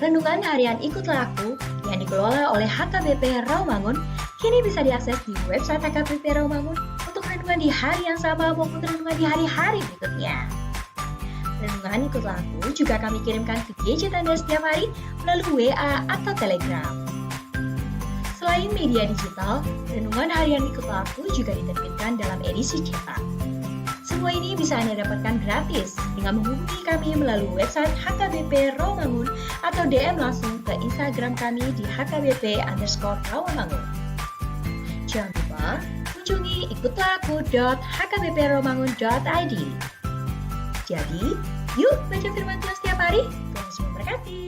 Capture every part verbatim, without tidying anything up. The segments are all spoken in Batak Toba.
Renungan harian Ikutlah Aku yang dikelola oleh H K B P Rawamangun kini bisa diakses di website H K B P Rawamangun untuk renungan di hari yang sama maupun renungan di hari-hari berikutnya. Renungan Ikutlah Aku juga kami kirimkan ke gadget Anda setiap hari melalui W A atau Telegram. Selain media digital, renungan harian Ikutlah Aku juga diterbitkan dalam edisi cetak. Semua ini bisa Anda dapatkan gratis dengan menghubungi kami melalui website H K B P Rawamangun atau D M langsung ke Instagram kami di H K B P underscore Rawamangun. Jangan lupa kunjungi ikutlah aku dot H K B P rawamangun dot I D. Jadi, yuk baca firman Tuhan setiap hari. Tuhan Yesus memberkati.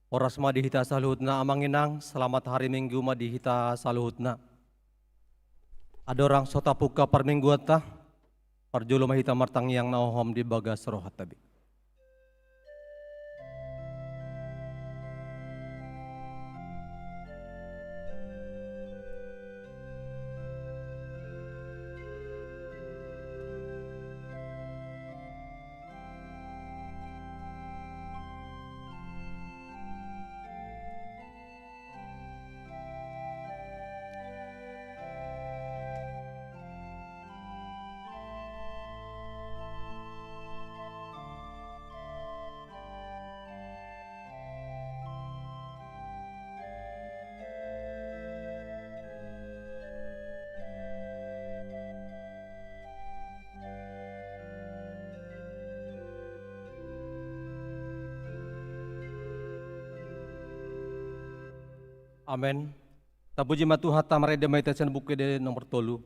Horas ma di hita saluhutna, Amang Inang, selamat hari Minggu ma di hita saluhutna. Andorang so tapungka parmingguanta, parjolo ma hita martangiang na hohom di bagas rohanta be. Amen. Tapuji ma Tuhanta. Marende ma hita sian Buku Ende nomor tolu.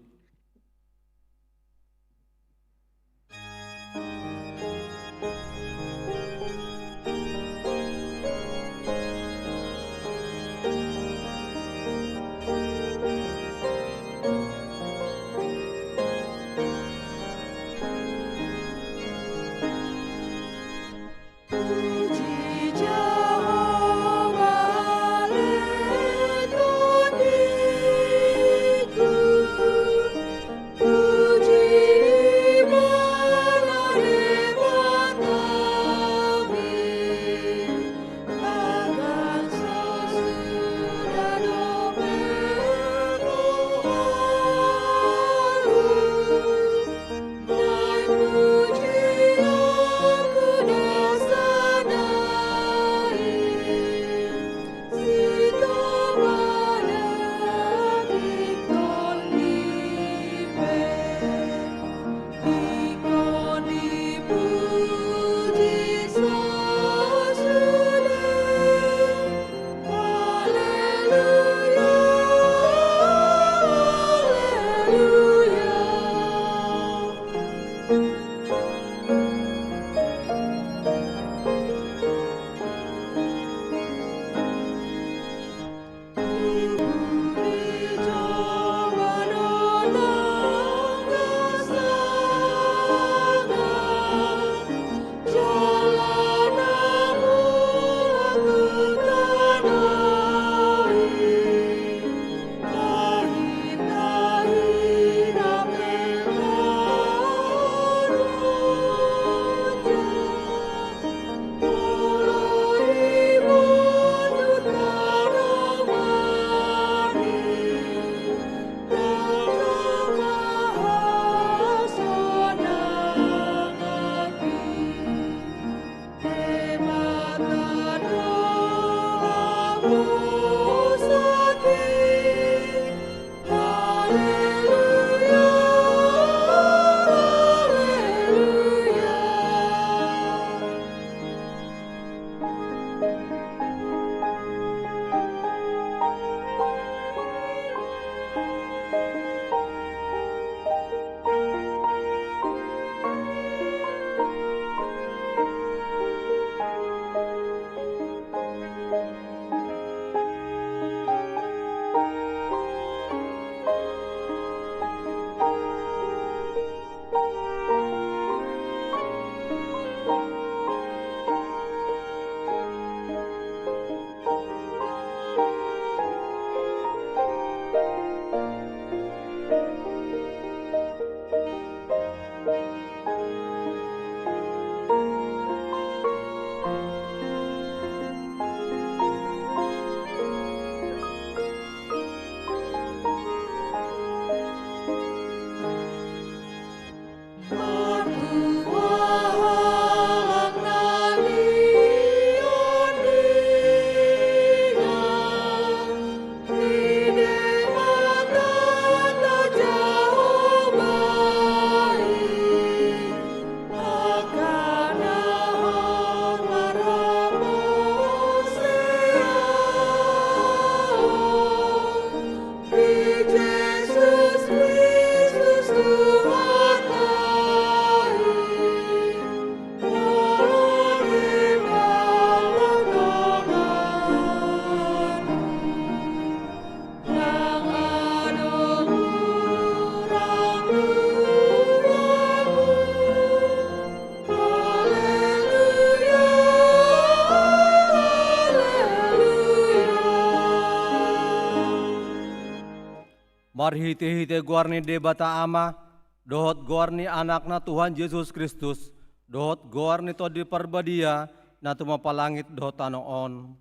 Marhite-hite goar ni Debata Ama, dohot goar ni Anakna Tuhan Jesus Kristus, dohot goar ni Tondi Parbadia, na tumompa langit dohot tano on.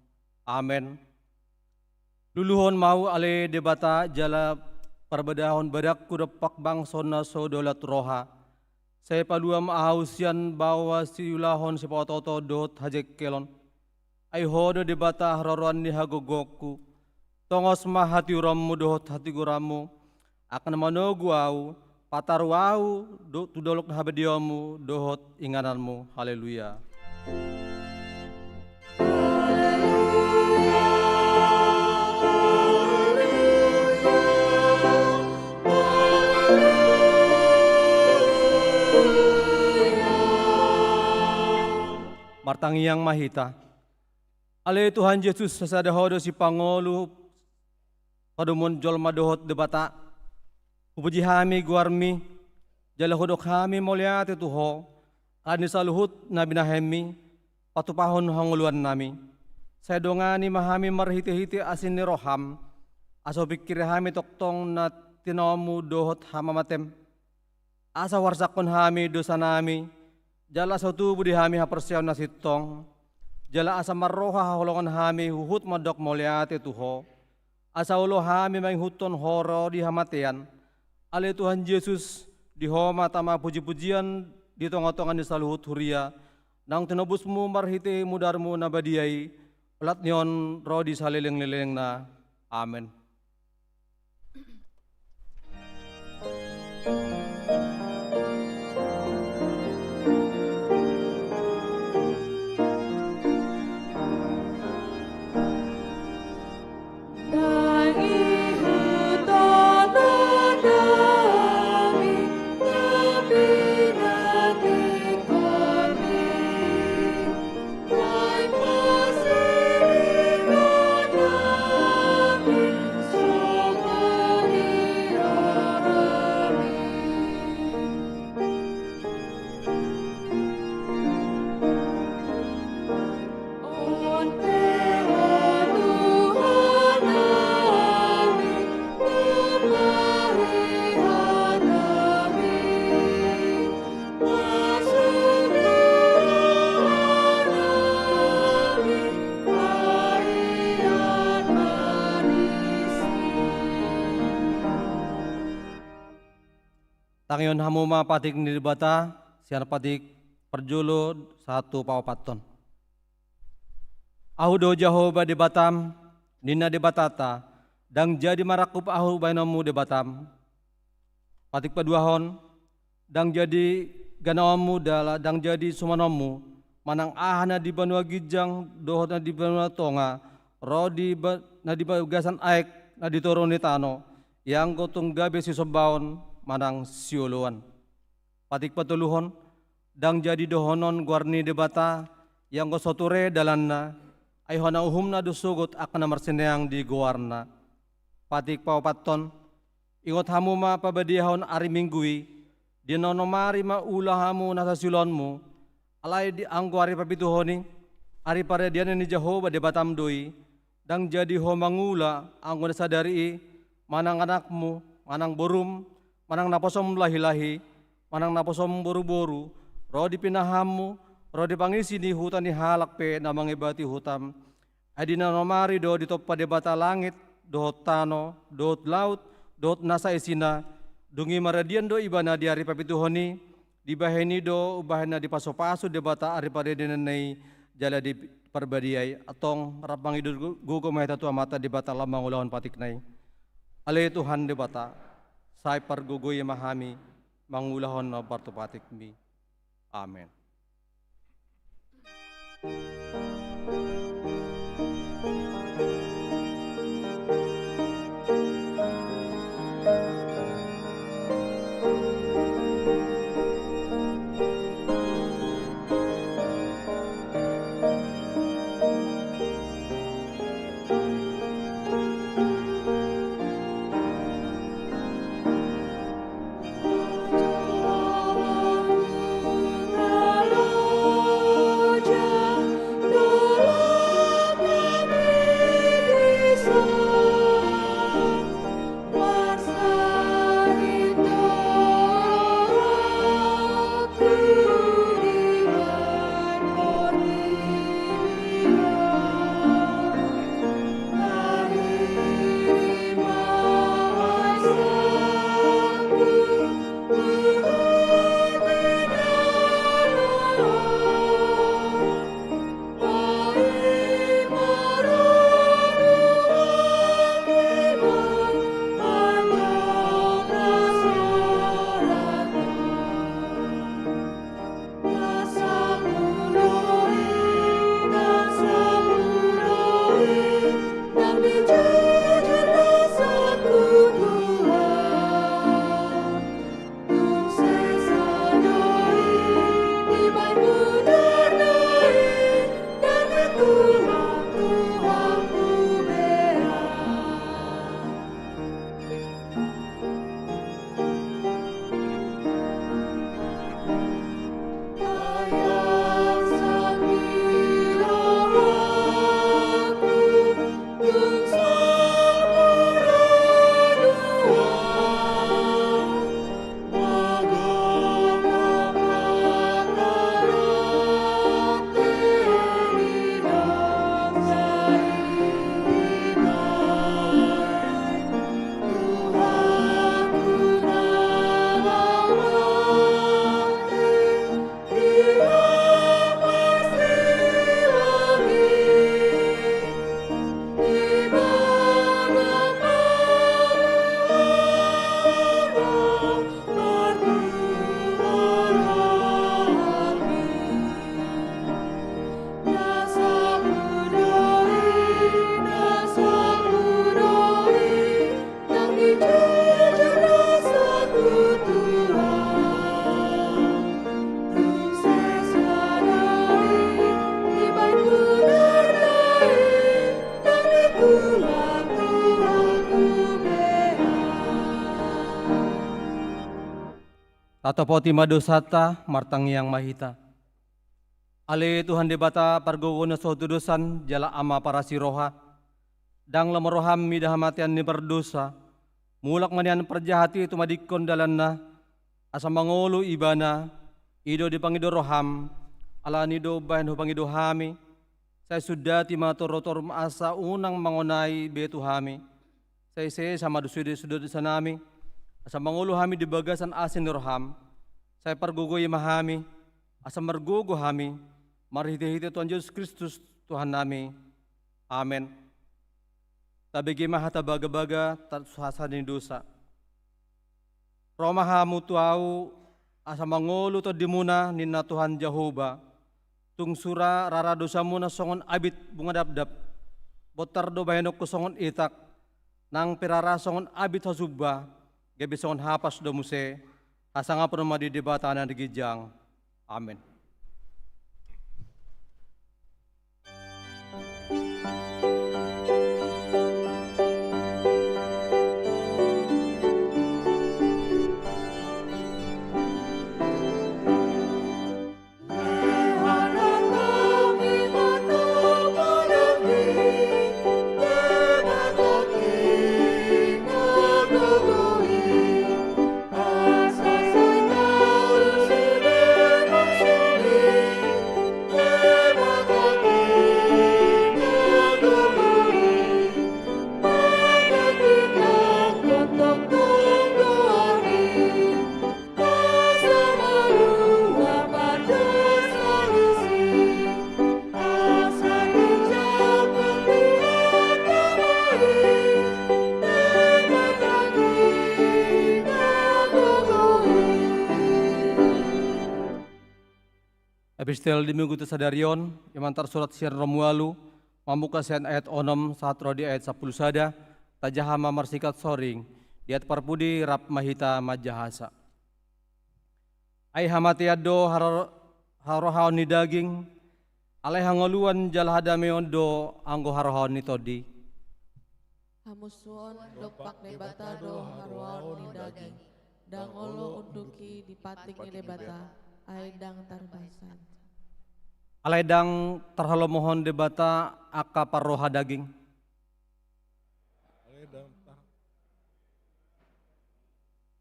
Amen. Luluhon ma ahu ale Debata jala parbadahon badangku dompak bangso na so daulat roha. Sai palua ma ahu sian baoa siulahon sipaotooto dohot hajengkelon. Ai Ho do Debata haroroan ni hagogoonku. Tongos ma hatiuronmu dohot hatigoranmu, angka na manogu ahu, pataru ahu do, tu dolok ni habadiaonmu dohot ingananmu. Haleluya. Martangiang ma hita. Ale Tuhan Jesus, sasada Ho do sipangolu padomuan jolma dohot Debata. Hupuji hami goarmi, jala hudok hami mauliate tu Ho, ala ni saluhut na binahenmi, patupahon hangoluannami. Sai dongani ma hami marhite-hite asi ni roham, asa hupingkiri hami tongtong na tinaonmu dohot hamamatem. Asa huarsakhon hami dosanami, jala asa tubu di hami haporseaon na sintong, jala asa marroha haholongan hami huhut mandok mauliate tu Ho, asa olo hami mangihuthon Ho ro di hamatean. Ale Tuhan Jesus, di Ho ma tama puji-pujian di tonga-tonga ni saluhut huria, naung tinobusmu marhite mudarmu na badia i, olat ni on ro di saleleng-lelengna. Amen. Tangihon hamu ma patik ni Debata, sian patik parjolo sahat tu paopathon. Ahu do Jahowa Debatam, ninna Debatanta, ndang jadi marangkup ahu bahenonmu Debatam. Patik paduahon, ndang jadi ganaonmu jala ndang jadi sumanonmu, manang aha na di banua ginjang dohot na di banua tonga, ro di ba-, na di bagasan aek, na di toru ni tano, ianggo tung gabe sisombaon manang sioloan. Patik patoluhon, ndang jadi dohonon goar ni Debata, ianggo so ture dalanna, ai hona uhumna do sogot angka na marsineang di goarna. Patik paopathon, ingot hamu ma pabadiahon ari Minggu i, di nanom ari ma ula hamu nasa siulaonmu, alai di anggo ari papituhon i, ari paradianan ni Jahowa Debatam do i, ndang jadi ho mangula anggo na sadari i, manang anakmu, manang borum, manang naposom lahi-lahi, manang naposom boru-boru, ro di pinahanmu, ro di pangisi ni huta ni halak pe na mangibati hutam. Ai di nanom ari do ditompa Debata langit, dohot tano, dohot laut, dohot nasa isina, dung i maradian do ibana di ari papituhon i, dibahen i do umbahen na dipasu-pasu Debata ari paradiananna i jala di parbadia i. Antong rap mangido gogo ma hita tu Amanta Debata laho mangulahon patikna i. Ale Tuhan Debata, sai pargogoi ma hami mangulahon na partupatikmi. Amen. Tatopoti ma dosanta, martangiang ma hita. Ale Tuhan Debata, pargogo na so tudosan, jala Ama parasi roha. Ndang lomo roham mida hamatean ni pardosa. Mulak ma nian parjahat i tumadingkon dalanna, asa mangolu ibana, i do dipangido roham, ala ni i do umbahen hupangido hami, sai sundati ma torotorum asa unang mangonai be tu hami. Sai sesa ma dosa, dosa, dosanami, asa mangolu hami di bagasan asi ni roham. Sai pargogoi ma hami, asa margogo hami, marhitehite Tuhan Jesus Kristus, Tuhannami. Amen. Tabege ma hata bagabaga tarsuhasa ni dosa. Ro ma hamu tu ahu, asa mangolu tondimuna, ninna Tuhan Jahowa. Tung sura rara dosamuna songon abit bunga dapdap. Bontar do bahenonku songon itak, nang pe rara songon abit hasumba, gabe songon hapas do muse, hasangapon ma di Debata na ginjang. Amen. Epistel di Minggu sadari on, ima na tarsurat sian Romualda, mamungka sian ayat onom sahat ro di ayat sampulu sada, tajaha ma marsikat soring, di ayat parpudi rap ma hita manjahasa. Ai hamatean do haro-, harohaon ni daging, alai hangoluan jala hadameon do anggo harohaon ni tondi. Hamunsuon dompak Debata do harohaon ni daging, ndang olo unduk i di pantik ni Debata, ai ndang tarbasan. Alai ndang tarhalomohon Debata angka parroha daging. Alai ndang tar-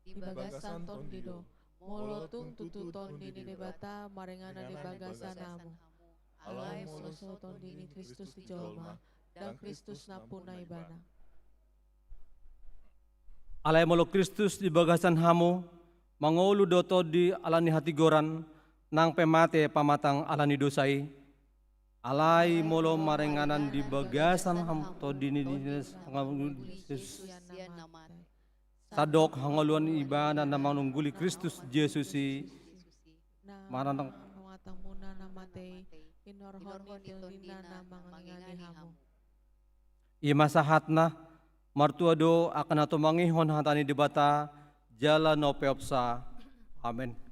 Di bagasan tondi do, molo tung tutu tondi ni Debata maringanan di bagasan hamu. Alai molo so tondi ni Kristus di jolma, ndang Kristus nampuna ibana. Alai molo Kristus di bagasan hamu, mangolu do tondi ala ni hatigoran, nang pe mate pamatang ala ni dosa i. Alai molo maringanan di bagasan hamu tondi ni Kristus, sandok hangoluan ibana na manungguli Kristus Jesus i, manang pamatangmuna na mate i, inorhon ni tondina na mangingani hamu. Ima sahatna, martua do angka na tumangihon hata ni Debata, jala na umpeopsa. Amen.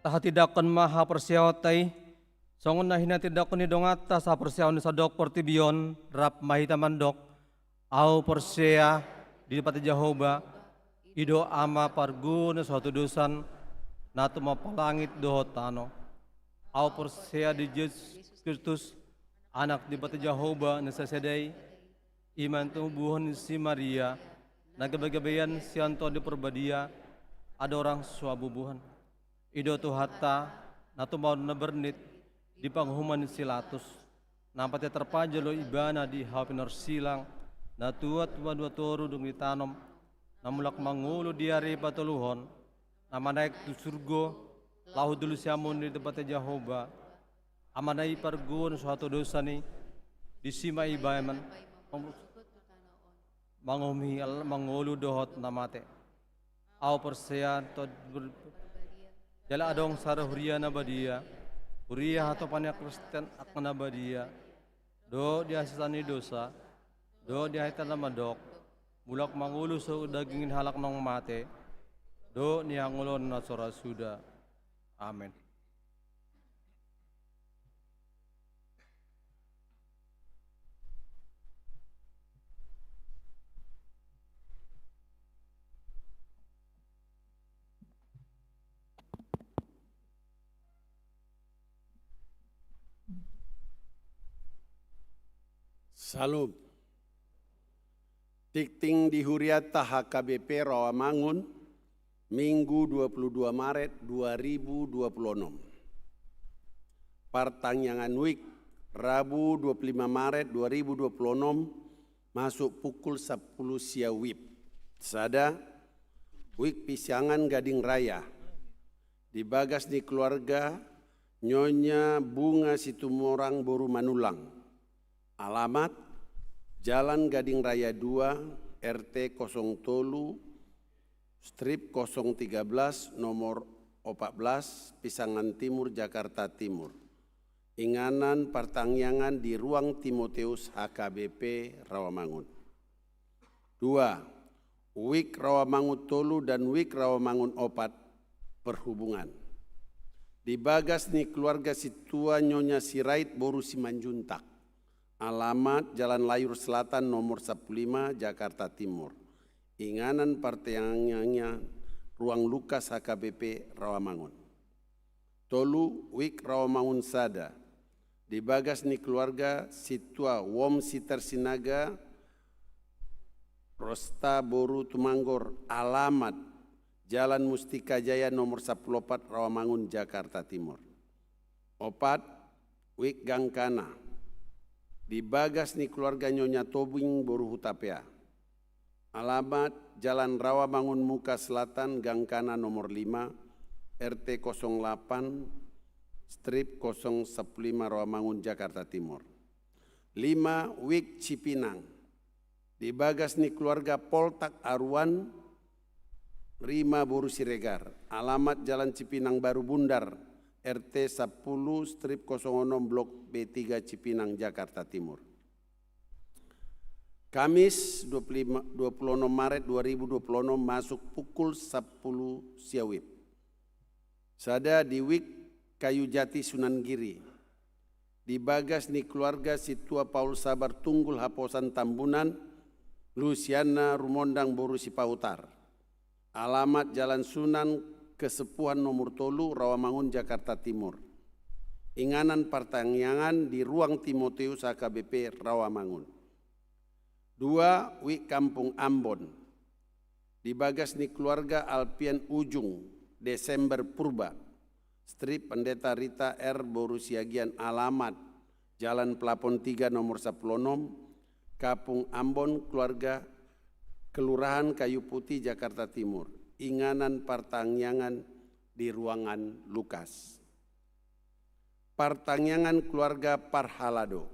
Tahatindangkon ma haporseaonta i, songon na hinatindangkon ni donganta sahaporseaon di sandok portibi on, rap ma hita mandok: Ahu porsea di Debata Jahowa, i do Ama parguruon na so hatodosan, na tumompa langit dohot tano. Ahu porsea di Jesus Kristus, Anak ni Debata Jahowa na sasada i, i ma na tinubuhon ni si Maria, na gabegabean sian Tondi Parbadia, andorang so habubuhan. I do Tuhanta, na tumaon na bernit di panguhuman ni si Pilatus, na mate tarpajal do ibana di hau pinorsilang, na tuat hupaduahon toru dung ditanom, na mulak mangolu di ari patoluhon, na manaek tu surgo, laho tu siamun ni Debata Jahowa, Ama na i parguruon so hatodosan i, disi ma ibana manguhumi mangolu dohot na mate. Ahu porsea Tondi Parbadia, jala adong sada huria na badia, huria hatopan ni Kristen angka na badia, dohot di hasesaan ni dosa, dohot di hata na mandok, mulak mangolu so daging ni halak naung mate, dohot di hangoluan na so ra suda. Amen. Syalom. Tingting di hurianta H K B P Rawamangun, Minggu dua puluh dua Maret dua ribu dua puluh enam. Partangiangan wijk, Rabu dua puluh lima Maret dua ribu dua puluh enam, masuk pukul sampulu sia wib. Sada, wijk pisiangan Gading Raya. Di bagas ni keluarga Nyonya Bunga Situmorang boru Manullang. Alamat, Jalan Gading Raya dua, R T kosong tolu, strip kosong tiga belas, nomor opat belas, Pisangan Timur, Jakarta Timur. Inganan partangiangan di Ruang Timoteus H K B P Rawamangun. Dua, wijk Rawamangun tolu dan wijk Rawamangun opat, perhubungan. Di bagas ni keluarga sintua Nyonya Sirait boru Simanjuntak. Alamat, Jalan Layur Selatan nomor sampulu lima, Jakarta Timur. Inganan partangiangan Ruang Lukas H K B P Rawamangun. Tolu, wijk Rawamangun sada. Di bagas ni keluarga sintua Wom Sitar Sinaga, Rosta boru Tumanggor, alamat, Jalan Mustika Jaya nomor sampulu opat, Rawamangun, Jakarta Timur. Opat, wijk Gangkana. Di bagas ni keluarga Nyonya Tobing boru Hutapea. Alamat, Jalan Rawamangun Muka Selatan, Gangkana nomor lima, R T kosong delapan, strip kosong sampulu lima, Rawamangun, Jakarta Timur. Lima, wijk Cipinang. Di bagas ni keluarga Poltak Aruan, Rima boru Siregar. Alamat, Jalan Cipinang Baru Bundar, R T sampulu, strip kosong onom, blok B tiga, Cipinang, Jakarta Timur. Kamis, dua puluh lima, dua puluh enam Maret dua ribu dua puluh enam, masuk pukul sampulu sia wib. Sada, di wijk Kayu Jati Sunan Giri. Di bagas ni keluarga sintua Paul Sabar Tunggul Haposan Tambunan, Lusiana Rumondang boru Sipahutar. Alamat, Jalan Sunan Kesepuhan nomor tolu, Rawamangun, Jakarta Timur. Inganan partangiangan di Ruang Timoteus H K B P Rawamangun. Dua, wijk Kampung Ambon. Di bagas ni keluarga Alpian Ujung, Desember Purba, strip Pendeta Rita R boru Siagian, alamat, Jalan Pelapon tiga nomor sampulu onom, Kampung Ambon, keluarga, Kelurahan Kayu Putih, Jakarta Timur. Inganan partangiangan di Ruangan Lukas. Partangiangan keluarga parhalado.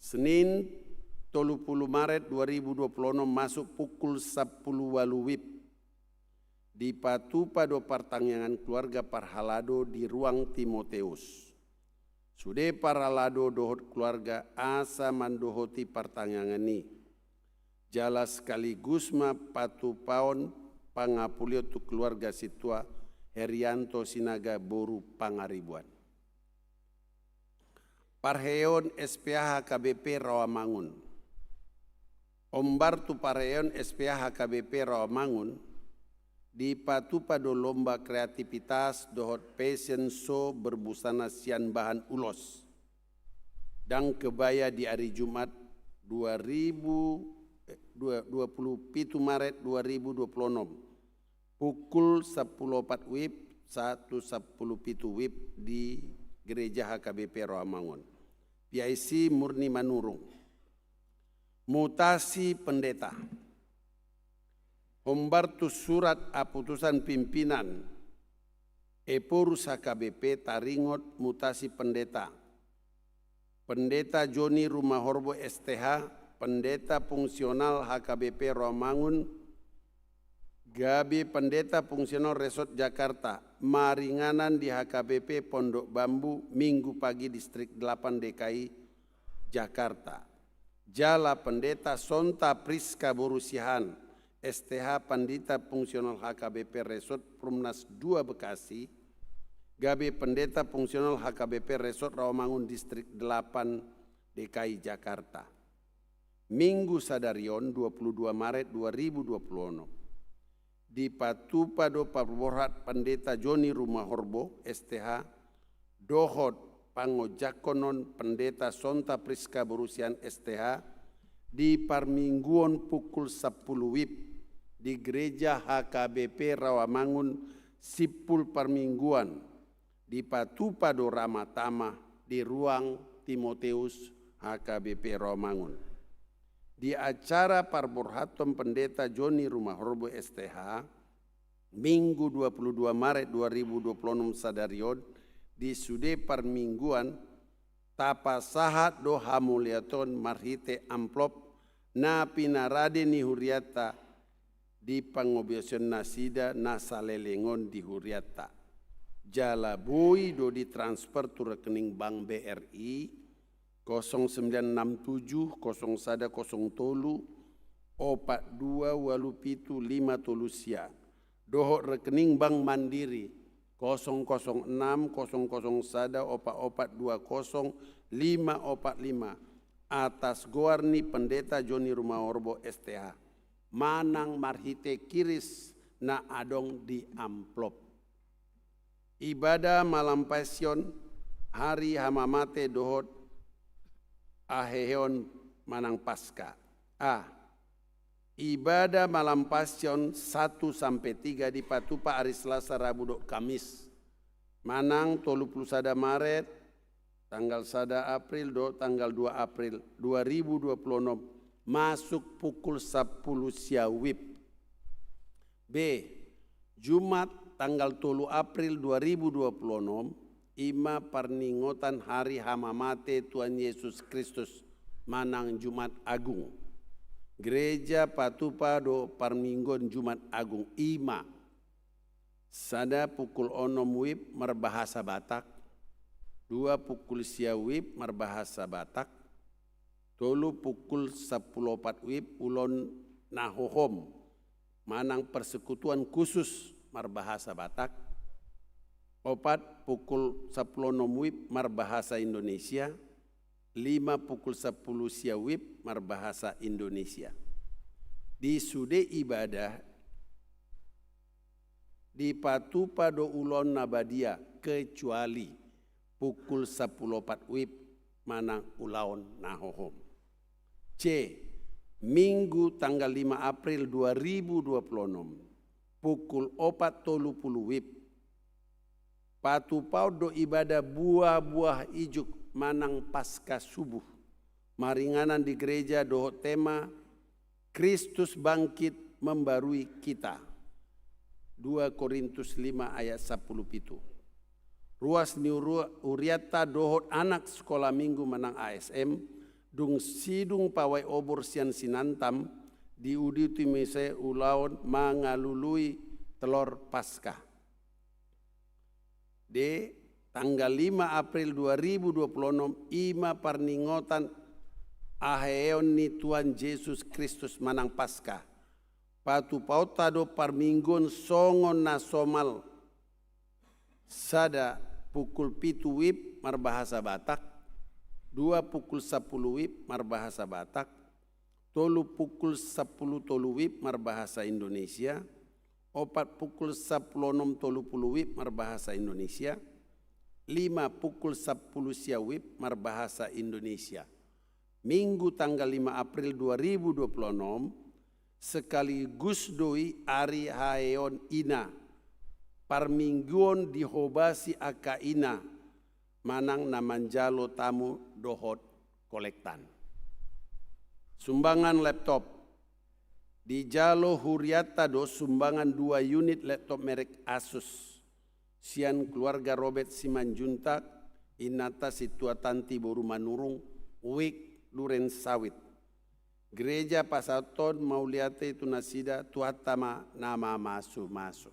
Senin, tolu pulu Maret dua ribu dua pulu onom, masuk pukul sampulu ualu wib. Dipatupa do partangiangan keluarga parhalado di Ruang Timoteus. Sude parhalado dohot keluarga asa mandohoti partangiangan i. Jala sekaligus ma patupaon pangapulion tu keluarga sintua Herianto Sinaga boru Pangaribuan. Parheheon S P H H K B P Rawamangun. Hombar tu parheheon S P H H K B P Rawamangun, dipatupa do lomba kreativitas dohot fashion show berbusana sian bahan ulos. Dang kebaya di ari Jumat dua ribu, eh, dua, dua puluh pitu Maret dua ribu dua puluh onom. Pukul sampulu opat wib sahat tu sampulu pitu wib di Gereja H K B P Rawamangun. P I C Murni Manurung. Mutasi pendeta. Hombar tu surat haputusan pimpinan Ephorus H K B P taringot mutasi pendeta. Pendeta Joni Rumahorbo S T H, pendeta fungsional H K B P Rawamangun, gabe pendeta fungsional Resort Jakarta, maringanan di H K B P Pondok Bambu, Minggu Pagi, Distrik delapan D K I Jakarta. Jala pendeta Sonta Priska boru Siahaan, S T H, pendeta fungsional H K B P Resort Perumnas dua Bekasi, gabe pendeta fungsional H K B P Resort Rawamangun, Distrik delapan D K I Jakarta. Minggu sadari on, dua puluh dua Maret dua ribu dua puluh onom, dipatupa do parborhat Pendeta Joni Rumahorbo S T H dohot pangonjakhonon Pendeta Sonta Priska boru Siahaan S T H di parmingguon pukul sampulu wib di Gereja H K B P Rawamangun, Simpul Parmingguan, dipatupa do rama tama di ruang Timoteus H K B P Rawamangun. Di acara parborhathon Pendeta Joni Rumahorbo S T H, Minggu dua puluh dua Maret dua ribu dua puluh onom sadari on, di sude parmingguan, tapasahat do hamauliateon marhite amplop na pinarade ni hurianta di pangobiasion nasida na saleleng on di hurianta. Jala boi do ditransfer tu rekening bank B R I kosong sembilan enam tujuh kosong sada kosong tolu opat dua ualu pitu lima tolu sia, dohot rekening Bank Mandiri kosong kosong enam kosong kosong sada opat opat dua kosong lima opat lima, atas goar ni Pendeta Joni Rumahorbo S T H, manang marhite kiris na adong di amplop. Ibadah malam Passion, hari hamamate dohot haheheon manang Paska. A. Ibadah malam Passion satu sampe tiga dipatupa ari Selasa, Rabu dohot Kamis. Manang tolu pulu sada Maret, tanggal sada April dohot tanggal dua April dua ribu dua pulu onom, masuk pukul sampulu sia wib. B. Jumat tanggal tolu April dua ribu dua pulu onom, i ma parningotan hari hamamate Tuhan Yesus Kristus manang Jumat Agung. Gereja patupa do parmingguon Jumat Agung, i ma: sada, pukul onom wib marbahasa Batak. Dua, pukul sia wib marbahasa Batak. Tolu, pukul sampulu opat wib ulaon na hohom manang persekutuan khusus marbahasa Batak. Opat, pukul sampulu onom wib marbahasa Indonesia. Lima, pukul sampulu sia wib marbahasa Indonesia. Di sude ibadah dipatupa do ulaon na badia, kecuali pukul sampulu opat wib manang ulaon na hohom. C. Minggu tanggal lima April dua ribu dua pulu onom, pukul opat tolu pulu wib, patupaon do ibadah buah-buah ijuk manang Paska Subuh, maringanan di gereja dohot tema Kristus Bangkit Membarui Kita. Dua Korintus lima ayat sampulu pitu. Ruas ni uru-, hurianta dohot anak sekolah minggu manang A S M, dung sidung pawai obor sian Sinantam, diuduti muse ulaon mangalului telor Paska. D. Tanggal lima April dua ribu dua pulu onom, i ma parningotan haheheon ni Tuhan Jesus Kristus manang Paska. Patupaonta do parmingguon songon na somal sada pukul pitu WIB marbahasa Batak, dua pukul sampulu WIB marbahasa Batak, tolu pukul sampulu tolu WIB marbahasa Indonesia, opat pukul sampulu onom tolu pulu WIB marbahasa Indonesia, lima pukul sampulu sia WIB marbahasa Indonesia. Minggu tanggal lima April dua ribu dua puluh enam, sekaligus do i ari haheheon ina, parmingguon dihobasi angka ina manang na manjalo tamu dohot kolektan. Sumbangan laptop. Dijalo hurianta do sumbangan dua unit laptop merek Asus sian keluarga Robert Simanjuntak, inanta Sintua Tanti boru Manurung, WIB Duren Sawit. Gereja pasahathon mauliate tu nasida, Tuhanta ma na mamasumasu.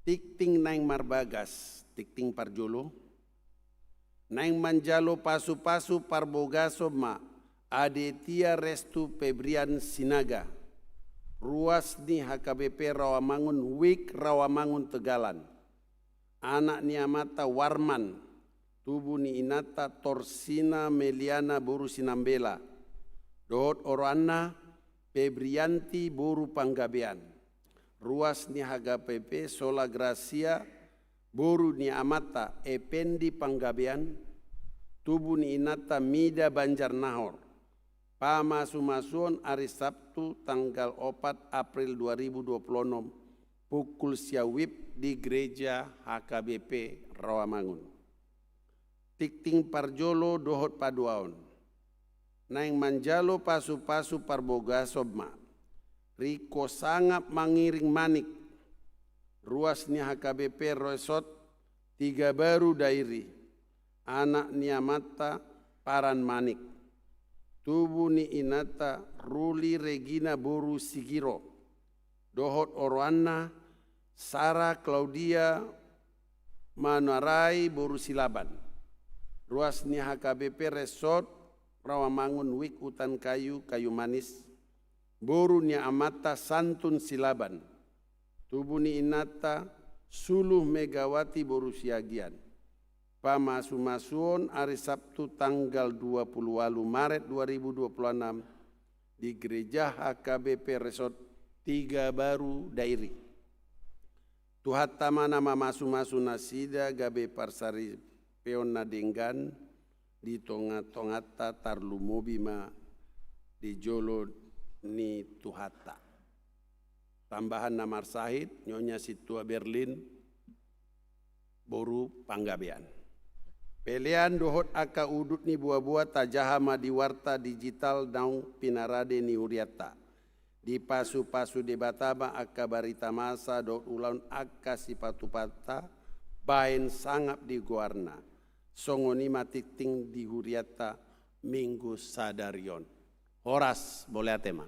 Tingting naeng marbagas, tingting parjolo. Naeng manjalo pasupasu parbogason ma Adetia Restu Febrian Sinaga, ruas ni HKBP Rawamangun, WIB Rawamangun Tegalan. Anak ni amanta Warman, tubu ni inanta Torsina Meliana boru Sinambela, dohot oroanna Febrianti boru Panggabean. Ruas ni HKBP Sola Gracia boru ni amanta Ependi Panggabean, tubu ni inanta Mida Banjarnahor. Pamasumasuon ari Sabtu tanggal opat April dua ribu dua puluh enam, pukul sia WIB di Gereja HKBP Rawamangun. Tingting parjolo dohot paduahon. Naeng manjalo pasupasu parbogason ma Riko Sangap Mangiring Manik, ruas ni HKBP Resort Tiga Baru Dairi, anak ni amanta Paran Manik, tubu ni inanta Ruli Regina boru Sigiro, dohot oroanna Sara Claudia Manuarai boru Silaban. Ruas ni HKBP Resort Rawamangun, WIB Hutan Kayu, Kayu Manis, boru ni amanta Santun Silaban, tubu ni inanta Suluh Megawati boru Siagian. Pamasumasuon ari Sabtu tanggal dua puluh ualu Maret dua ribu dua puluh enam di Gereja HKBP Resort Tiga Baru Dairi. Tuhanta ma na mamasumasu nasida gabe parsaripeon na denggan di tongatonganta, tarlumobi ma di jolo ni Tuhanta. Tambahan na marsahit, Nyonya Sintua Berlin boru Panggabean. Pelean dohot angka udut ni boaboa tajaha ma di warta digital naung pinarade ni hurianta. Dipasupasu Debata ma angka barita masa dohot ulaon angka sipatupatuanta baen sangap di goarna. Songon i ma tingting di hurianta minggu sadari on. Horas, mauliate ma.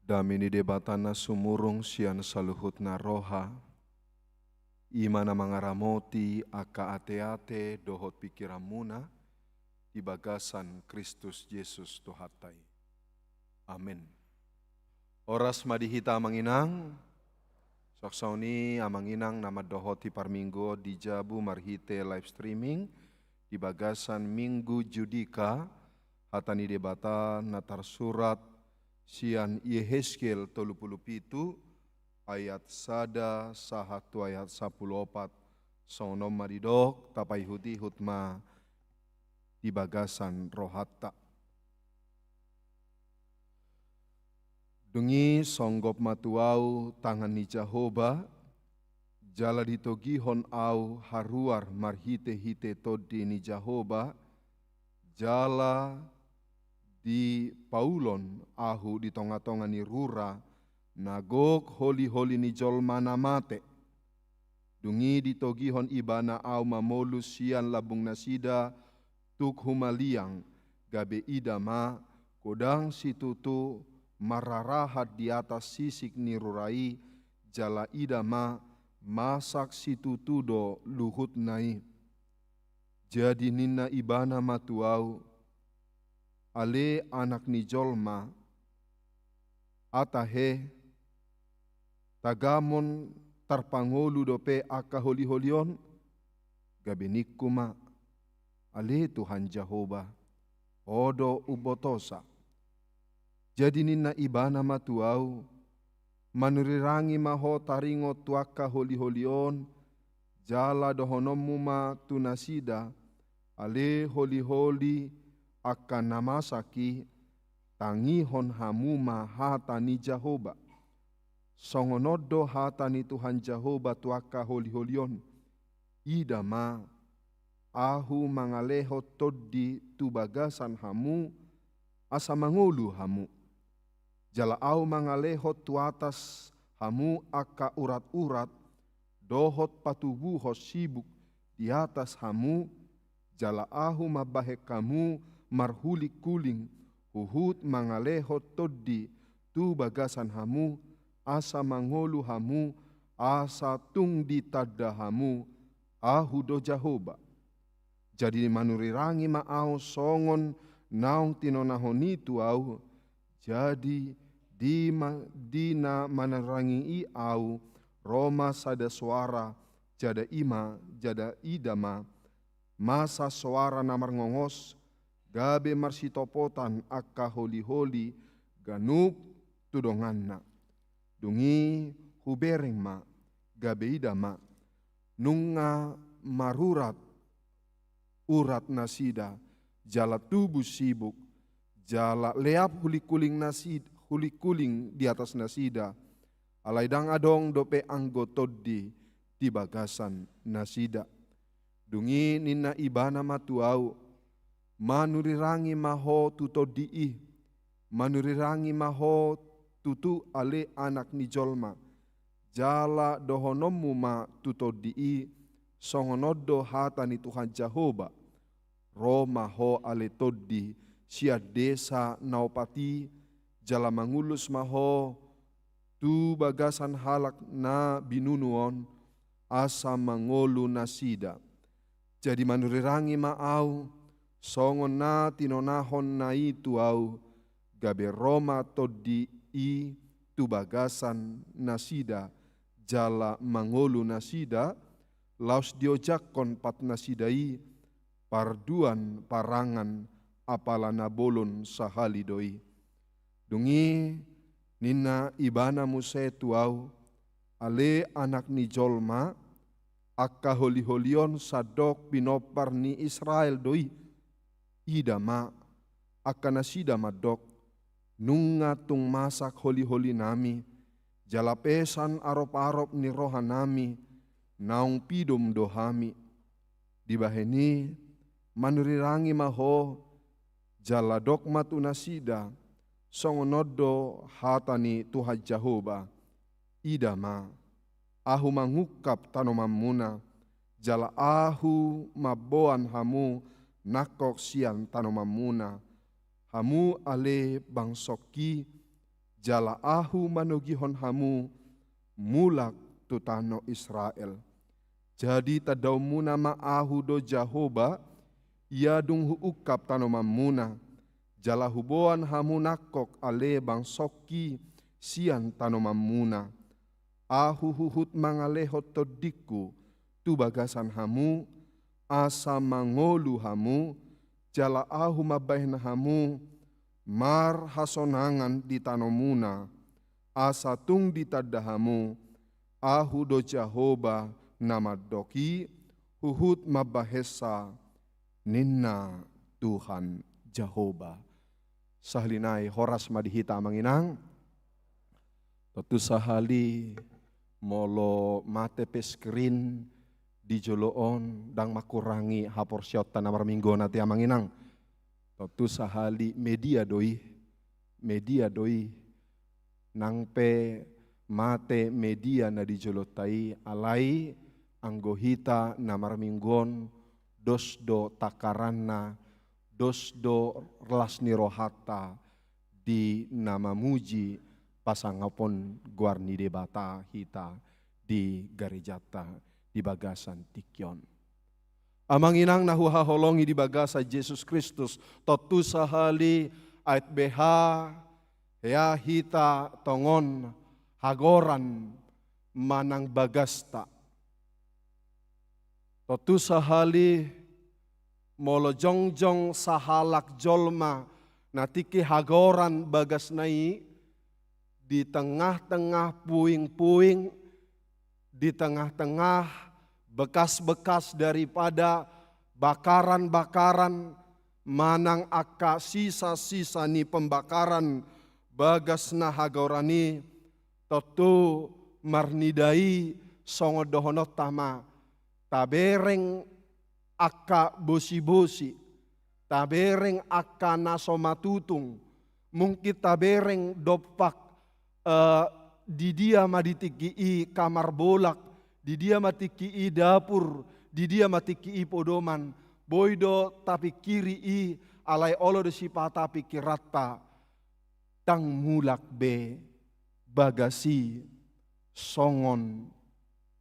Dame ni Debata na sumurung sian saluhutna roha, i ma na mangaramoti angka ateate dohot pingkiranmuna di bagasan Kristus Jesus Tuhanta i. Amen. Horas ma di hita amang inang. Songon i amang inang na mandohoti parmingguon di jabu marhite live streaming di bagasan Minggu Judika, hata ni Debata na tarsurat sian Yehezkiel tolu pulu pitu ayat sada sahat tu ayat sampulu opat. Songon on ma didok, tapaihut-ihut ma di bagasan rohanta. Dung i songgop ma tu ahu tangan ni Jahowa, jala ditogihon ahu haruar marhite-hite Tondi ni Jahowa, jala dipaulon ahu di tonga-tonga ni rura na gok holi-holi ni jolma na mate. Dung i ditogihon Ibana ahu mamolus sian lambungnasida tuk humaliang, gabe ida ma, godang situtu mararahat di atas sisik ni rura i, jala ida ma, masak situtu do luhutna i. Jadi ninna Ibana ma tu ahu: Ale anak ni jolma, ata he, tagamon tarpangolu dope angka holi-holi on? Gabe ningku ma: Ale Tuhan Jahowa, Ho do umbotosa. Jadi ninna Ibana ma tu ahu: Manurirangi ma ho taringot tu angka holi-holi on, jala dohononmu ma tu nasida: Ale holi-holi angka na masak i, tangihon hamu ma hata ni Jahowa. Songon on do hata ni Tuhan Jahowa tu angka holi-holi on: Ida ma, Ahu mangalehon tondi tu bagasan hamu, asa mangolu hamu. Jala Ahu mangalehon tu atas hamu angka urat-urat dohot patubuhon sibuk di atas hamu, jala Ahu mambahen hamu marhuling-huling, huhut mangalehon tondi tu bagasan hamu, asa mangolu hamu, asa tung ditanda hamu, Ahu do Jahowa. Jadi manurirangi ma Ahu songon naung tinonahon i tu ahu. Jadi di ma-, di na manurirangi i ahu, ro ma sada soara, jala i ma, jala ida ma, masa soara na marngongos, gabe marsitopotan angka holi-holi ganup tu donganna. Dung i hubereng ma, gabe ida ma, nunga marurat urat nasida, jala tubu sibuk, jala leap huling-huling nasid-, huling-huling di atas nasida, alai ndang adong dope anggo tondi di bagasan nasida. Dung i ninna Ibana ma tu ahu: Manurirangi ma ho tu tondi i, manurirangi ma ho tutu, ale anak ni jolma, jala dohononmu ma tu tondi i: Songon on do hata ni Tuhan Jahowa: Ro ma ho, ale tondi, sian desa na opat i, jala mangullus ma ho tu bagasan halak na binunu on, asa mangolu nasida. Jadi manurirangi ma Ahu, songon na tinonahonna i tu ahu, gabe ro ma tondi i tu bagasan nasida, jala mangolu nasida, laos diojakhon patnasida i parduan parangan, apala na bolon sahali do i. Dung i ninna Ibana muse tu ahu: Ale anak ni jolma, angka holi-holi on sandok pinompar ni Israel do i. Ida ma, angka nasida mandok: Nunga tung masak holi-holinami, jala pesan arop-arop ni rohanami, naung pidom do hami. Dibahen i, manurirangi ma ho, jala dok ma tu nasida: Songon on do hata ni Tuhan Jahowa: Ida ma, Ahu mangungkap tanomanmuna, jala Ahu mamboan hamu nangkok sian tanomanmuna, hamu ale bangsongki, jala Ahu manogihon hamu mulak tu tano Israel. Jadi tandaonmuna ma Ahu do Jahowa, ia dung huungkap tanomanmuna, jala huboan hamu nangkok ale bangsongki sian tanomanmuna. Ahu huhut mangalehon tondingku tu bagasan hamu, asa mangolu hamu, jala Ahu mambahen hamu marhasonangan di tanomuna, asa tung ditanda hamu, Ahu do Jahowa na mandok i, huhut mambahensa, ninna Tuhan Jahowa. Sahali nai horas ma di hita amang inang. Tontu sahali molo mate pe screen di jolo on, ndang mangkurangi haporseaonta na marminggu on ate amang inang. Tontu sahali media do i, media do i. Nang pe mate media na di jolonta i, alai anggo hita na marminggu on, dos do tangkaranna, dos do las ni rohanta di na mamuji pasangapon goar ni Debata hita di garejanta di bagasan tingki on. Amang inang na huhaholongi di bagasan Jesus Kristus, tontu sahali ait beha hea hita tongon hagoran manang bagasta. Tontu sahali molo jongjong sahalak jolma na tingki hagoran bagasna i, di tengah-tengah puing-puing, di tengah-tengah bekas-bekas daripada bakaran-bakaran manang angka sisa-sisa ni pembakaran bagas na hagoran i, tontu marnida i songon dohononta ma, tabereng angka bosi-bosi, tabereng angka na so matutung, mungkin tabereng dompak, eh, di dia ma di tingki i kamar bolak, di dia ma tingki i dapur, di dia ma tingki i podoman, boi do tapingkiri i, alai olo do sipata pingkiranta, ndang mulak be bagas i songon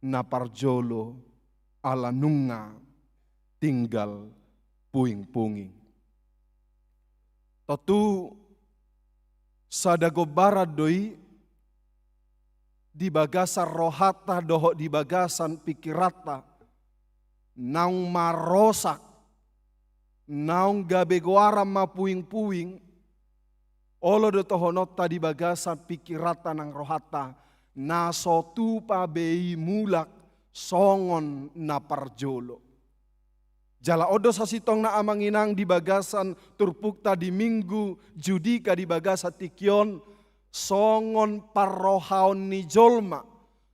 na parjolo ala nunga tinggal puing-puing. Tontu sada gombaran do i di bagasan rohanta dohot di bagasan pingkiranta, naung marosak, naung gabe goaran ma puing-puing, olo do tohononta di bagasan pingkiranta nang rohanta, na so tupa be i mulak songon na parjolo. Jala on do sasintongna amang inang di bagasan turpukta di Minggu Judika di bagasan tingki on, songon parrohaon ni jolma,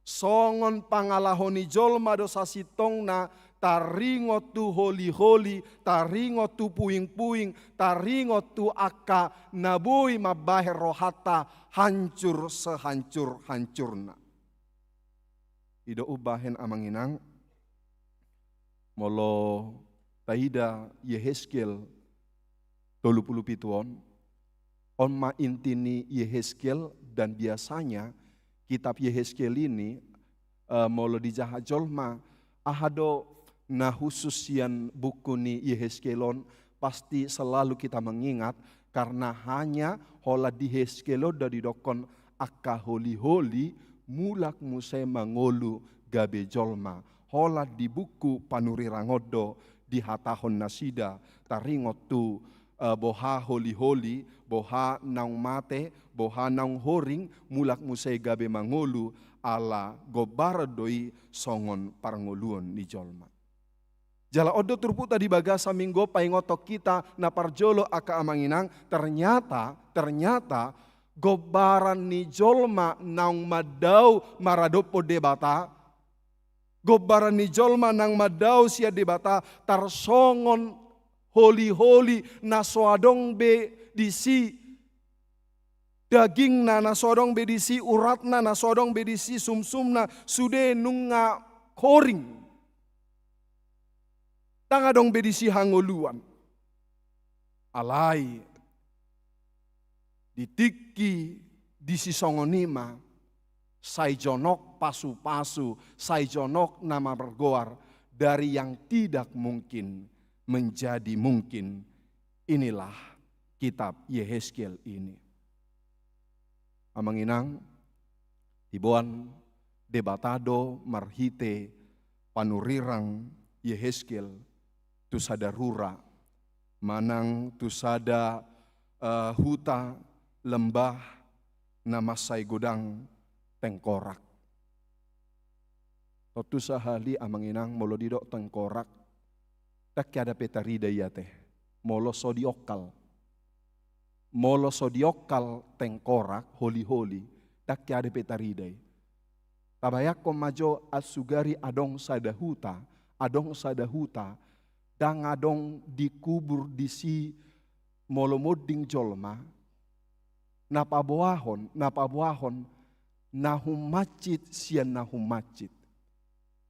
songon pangalaho ni jolma do sasintongna taringot tu holi-holi, taringot tu puing-puing, taringot tu angka na boi mambahen rohanta hancur sehancur-hancurna. I do umbahen amang inang, molo taida Yehezkiel tolu pulu pitu on, on ma inti ni Yehezkiel, dan biasanya kitab Yehezkiel ini, eh, molo dijaha jolma, aha do na khusus sian buku ni Yehezkiel on, pasti selalu kita mengingat, karena hanya holan di Yehezkiel on do didokkon angka holi-holi mulak muse mangolu gabe jolma. Holan di buku Panurirang on do dihatahon nasida, taringot tu, eh, boha holi-holi, boha naung mate, boha naung horing, mulak muse gabe mangolu, ala gombaran do i songon parngoluon ni jolma. Jala on do turpukta di bagasan Minggu on paingothon hita na parjolo angka amang inang, ternyata, ternyata gombaran ni jolma naung mandao maradophon Debata, gombaran ni jolma naung mandao sian Debata tarsongon holi-holi na so adong be disi dagingna, na so adong be disi uratna, na so adong be disi sumsumna, sude nunga horing. Ndang adong be disi hangoluan. Alai di tingki Disisongon i ma, sai jonok pasu-pasu, sai jonok na margoar, dari yang tidak mungkin menjadi mungkin. Inilah kitab Yehezkiel ini. Amang inang, diboan Debata do marhite panurirang Yehezkiel tu sada rura, manang tu sada, eh, huta lembah na mansai godang tengkorak. Tontu sahali amang inang, molo didok tengkorak, ndang hea dope tarida i ate, molo so diokkal. Molo so diokkal tengkorak, holi-holi, ndang hea dope tarida i. Tabayangkon ma jo, ansugari adong sada huta, adong sada huta, ndang adong dikubur disi molo monding jolma, na paboahon, na paboahon, na hummancit sian na hummancit.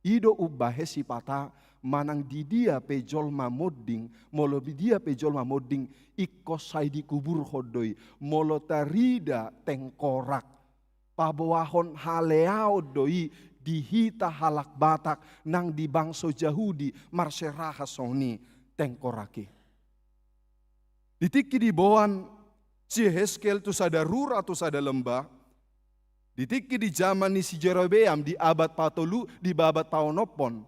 I do umbahen sipata manang di dia pe jolma monding, molo di dia pe jolma monding, ingkon sai dikuburhon do i, molo tarida tengkorak. Paboahon haleaon do i di hita halak Batak nang di bangso Jahudi marserahan songon i tengkorak i. Di tingki diboan si Yehezkiel tu sada rura, tu sada lembah, di tingki di jaman ni si Jerobeam di abad patolu, di abad paonomhon,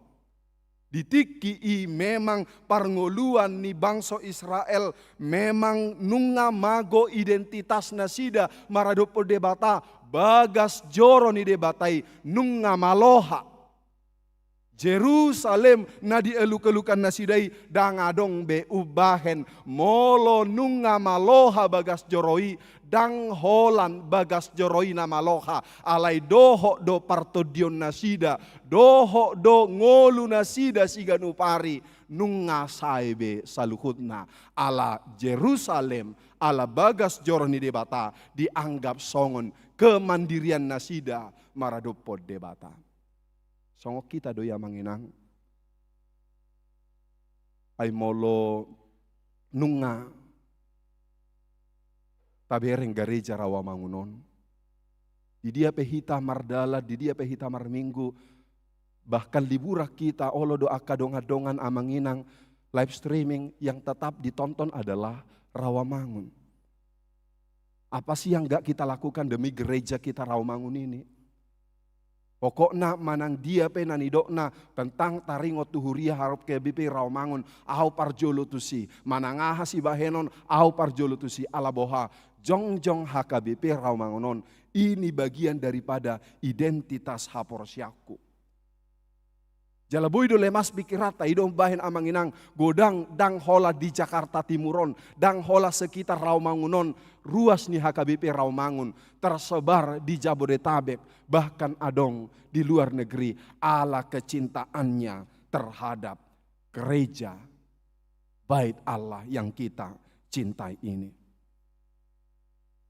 di tingki i memang parngoluan ni bangso Israel memang nunga mago identitas nasida maradophon Debata, bagas joro ni Debata i nunga maloha. Jerusalem na dieluk-elukan nasida i ndang adong be umbahen, molo nunga maloha bagas joro i, ndang holan bagas joro i na maloha, alai dohot do partondion nasida, dohot do ngolu nasida siganup ari, nunga sae be saluhutna, ala Jerusalem, ala bagas joro ni Debata, dianggap songon kemandirian nasida maradophon Debata. Songon hita do i amang inang. Ai molo nunga tabereng gareja Rawamangun on, di dia pe hita mardalan, di dia pe hita marminggu, bahkan liburan hita, olo do angka dongan-dongan amang inang live streaming, yang tetap ditonton adalah Rawamangun. Apa sih yang nggak kita lakukan demi gereja kita Rawamangun ini? Pokokna manang dia pe na nidokna tentang taringot tu huria H K B P Rawamangun, ahu parjolo tusi. Manang aha sibahenon, ahu parjolo tusi. Ala boha, jongjong H K B P Rawamangun on, ini bagian daripada identitas haporseaonku. Jala boi do lemas pikiranta, i do umbahen amang inang, godang ndang holan di Jakarta Timur on, ndang holan sekitar Rawamangun on, ruas ni H K B P Rawamangun, tersebar di Jabodetabek, bahkan adong di luar negeri, ala kecintaannya terhadap gereja Bait Allah yang kita cintai ini.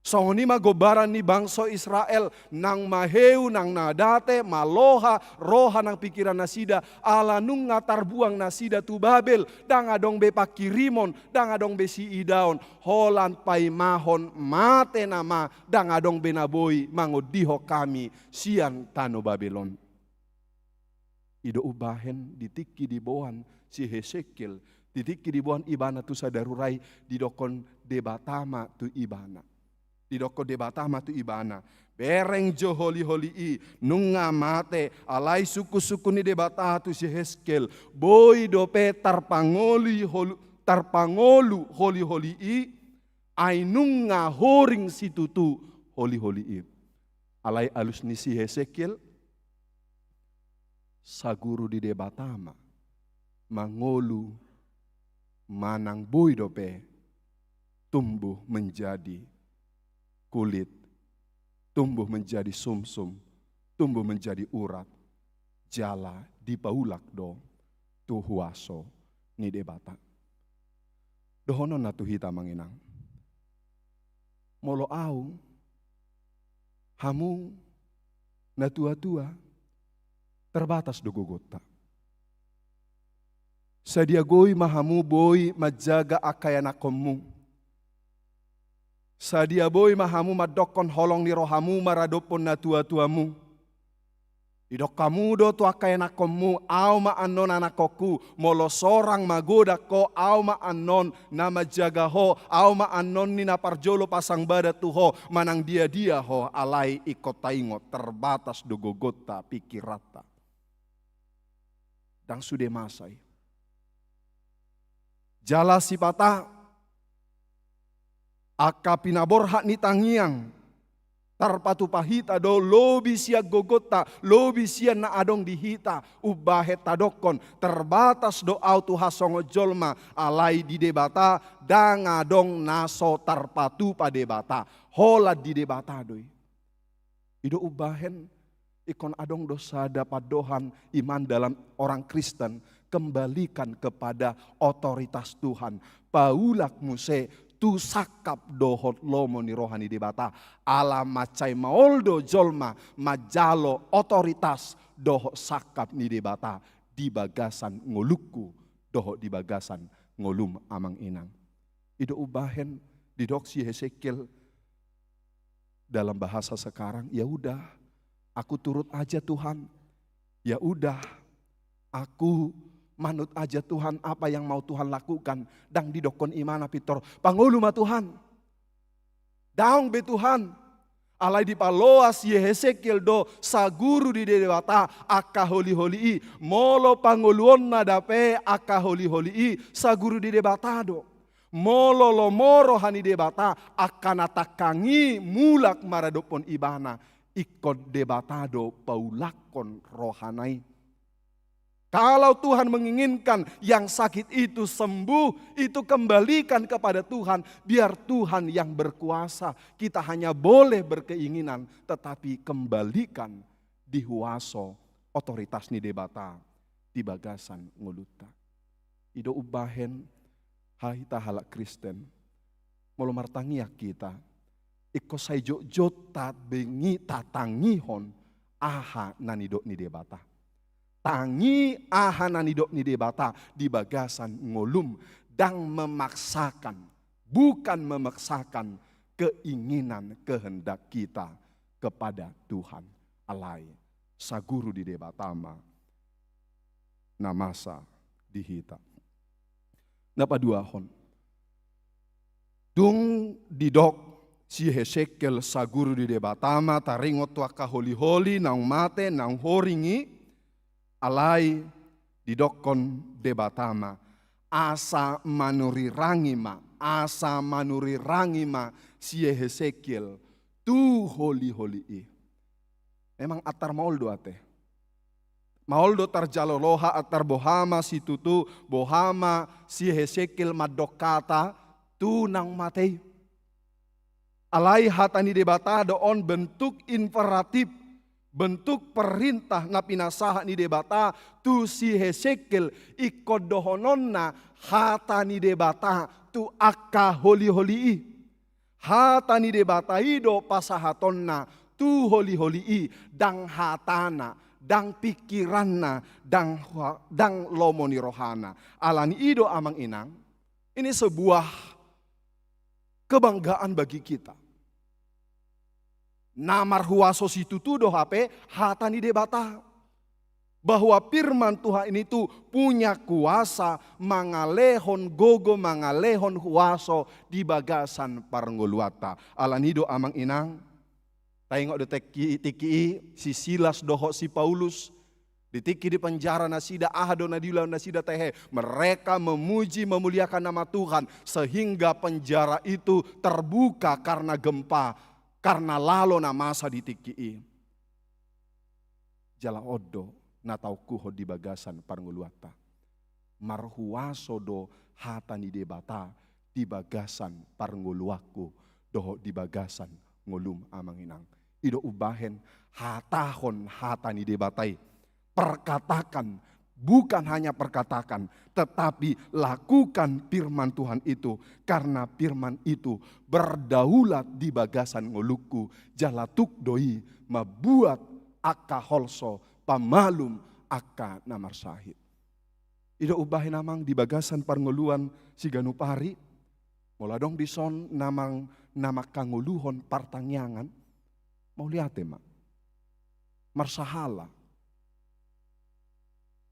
Songon i ma gombaran ni bangso Israel, nang maheu, nang na date, maloha roha nang pikiran nasida, ala nunga tarbuang nasida tu Babel, ndang adong be pangkirimon, ndang adong be siidaon, holan paimahon mate nama, ndang adong be na boi mangondihon hami sian tano Babel on. I do umbahen di tingki diboan si Hesekiel, di tingki diboan ibana tu sada rura i, didokkon Debata ma tu ibana. Didokkon Debata ma tu ibana. Bereng jo holi-holi i, nunga mate, alai sungkun-sungkun ni Debata tu si Hesekiel. Boi dope tarpangoli holu-, tarpangolu holi-holi i, ai nunga horing situtu holi-holi i. Alai alus ni si Hesekiel, saguru di Debata ma, mangolu manang boi dope tumbuh menjadi kulit, tumbuh menjadi sumsum, tumbuh menjadi urat, jala dipaulak do tu huaso ni Debata. Dohononna tu hita amang inang. Molo ahu, hamu, na tua-tua, terbatas do gogonta. Sadia goi ma hamu boi manjaga angka ianakkonmu. Sadia boi ma hamu mandokkon holong ni rohamu maradophon natuatuamu? Didok hamu do tu angka ianakkonmu, ahu ma annon anakhonku, molo sorang magodang ho, ahu ma annon na manjaga ho, ahu ma annon ni na parjolo pasang badan tu ho, manang diadia ho, alai ingkon taingot terbatas do gogonta, pikiranta. Ndang sude masa i. Jala sipata angka pinaborhat ni tangiang tarpatupa hita do lobi sian gogonta, lobi sian na adong di hita, umbahen tadokkon terbatas do ahu Tuhan songon jolma, alai di Debata ndang adong na so tarpatupa Debata, holan di Debata do i. I do umbahen ingkon adong do sada pandohan iman dalam orang Kristen, kembalikan kepada otoritas Tuhan. Paulak muse tu sangkap dohot lomo ni roha ni Debata. Ala mansai maol do jolma manjalo otoritas dohot sangkap ni Debata di bagasan ngolungku dohot di bagasan ngolum, amang inang. I do umbahen didok si Hesekiel dalam bahasa sekarang, "Ya udah, aku turut aja, Tuhan. Ya udah, aku manut aja, Tuhan, apa yang mau Tuhan lakukan." Ndang didokkon imana pintor, "Pangolu ma, Tuhan." "Daong be, Tuhan." Alai dipaloas si Hesekiel do saguru ni Debata angka holiholi i. Molo pangoluonna dope angka holiholi i, saguru ni Debata do. Molo lomo roha ni Debata, angka na tangkang i mulak maradophon ibana, ingkon Debata do paulakkon rohana i. Kalau Tuhan menginginkan yang sakit itu sembuh, itu kembalikan kepada Tuhan, biar Tuhan yang berkuasa. Kita hanya boleh berkeinginan, tetapi kembalikan di huaso otoritas ni Debata di bagasan ngolunta. I do umbahen, hita halak Kristen, molo martangiang hita, ingkon sai jotjot tabengi, tatangihon aha na nidok ni Debata. Tangi aha na nidok ni Debata di bagasan ngolum, ndang memaksakan, bukan memaksakan keinginan, kehendak kita kepada Tuhan. Alai saguru ni Debata ma na masa di hita. Na paduahon, dung didok si Hesekiel saguru ni Debata ma, taringot tu angka holiholi naung mate, naung horing i, alai didokkon Debata ma, asa manurirangi ma, asa manurirangi ma si Hesekiel tu holiholi i. Memang antar maol do ate. Maol do tarjalo roha antar boha ma situtu, boha ma si Hesekiel mandok hata tu naung mate i. Alai hata ni Debata do on bentuk imperatif, bentuk perintah na pinasahat ni Debata tu si Hesekiel, ingkon dohononna hata ni Debata tu angka holiholi i. Hata ni Debata i do pasahatonna tu holiholi i, ndang hatana, ndang pikiranna, ndang hua-, ndang lomo ni rohana. Alani i do, amang inang, ini sebuah kebanggaan bagi kita. Na marhuaso situtu do hape hata ni Debata. Bahwa firman Tuhan itu punya kuasa mangalehon gogo, mangalehon huaso di bagasan parngoluanta. Alani i do, amang inang, taingot do tingki, tingki i, si Silas dohot si Paulus, di tingki di penjara nasida, aha do na diula nasida, tehe? Mereka memuji, memuliakan nama Tuhan, sehingga penjara itu terbuka karena gempa, karena lalo na masa di tingki i. Jala on do na taungkuhon di bagasan parngoluanta. Marhuaso do hata ni Debata di bagasan parngoluanku dohot di bagasan ngolum, amang inang. I do umbahen hatahon hata ni Debata i. Perkatakan, bukan hanya perkatakan, tetapi lakukan firman Tuhan itu, karena firman itu berdaulat di bagasan ngolungku, jala tuk do i mambuat angka holso pamalum angka na marsahit. I do umbahen, amang, di bagasan parngoluan siganup ari, molo adong dison na mang-, na mangkangoluhon partangiangan, mauliate ma. Marsahala.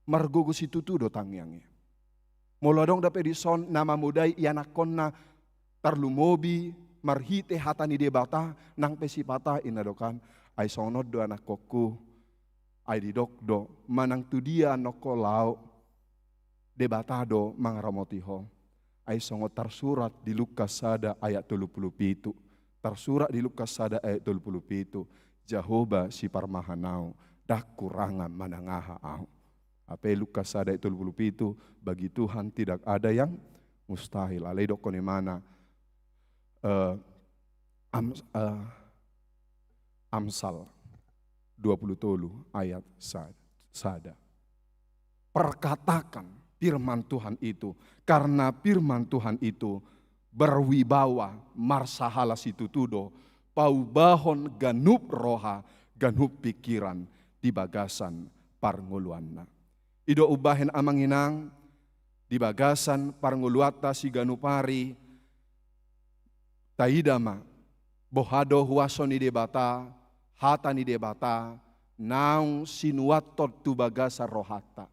Margogo situtu do tangiang i. Molo adong dope dison na mamodai ianakhonna, tarlumobi marhite hata ni Debata, nang pe sipata i na dok an, ai songon on do anakhonku, ai didok do, manang tu dia annon ho laho, Debata do mangaramoti ho. Ai songon tarsurat di Lukas sada ayat tolu pulu pitu. Tarsurat di Lukas sada ayat tolu pulu pitu, Jahowa siparmahan ahu, ndang hurangan manang aha ahu. Hape Lukas sada ayat tolu pulu pitu, bagi Tuhan tidak ada yang mustahil. Alai dokkon imana, eh, am-, eh, Amsal dua pulu tolu ayat sa-, sada. Perkatakan firman Tuhan itu, karena firman Tuhan itu berwibawa, marsahala situtu do paubahon ganup roha, ganup pikiran di bagasan parngoluanna. I do umbahen amang inang, di bagasan parngoluanta siganup ari, taida ma, boha do huaso ni Debata, hata ni Debata, naung sinuathon tu bagasan rohanta.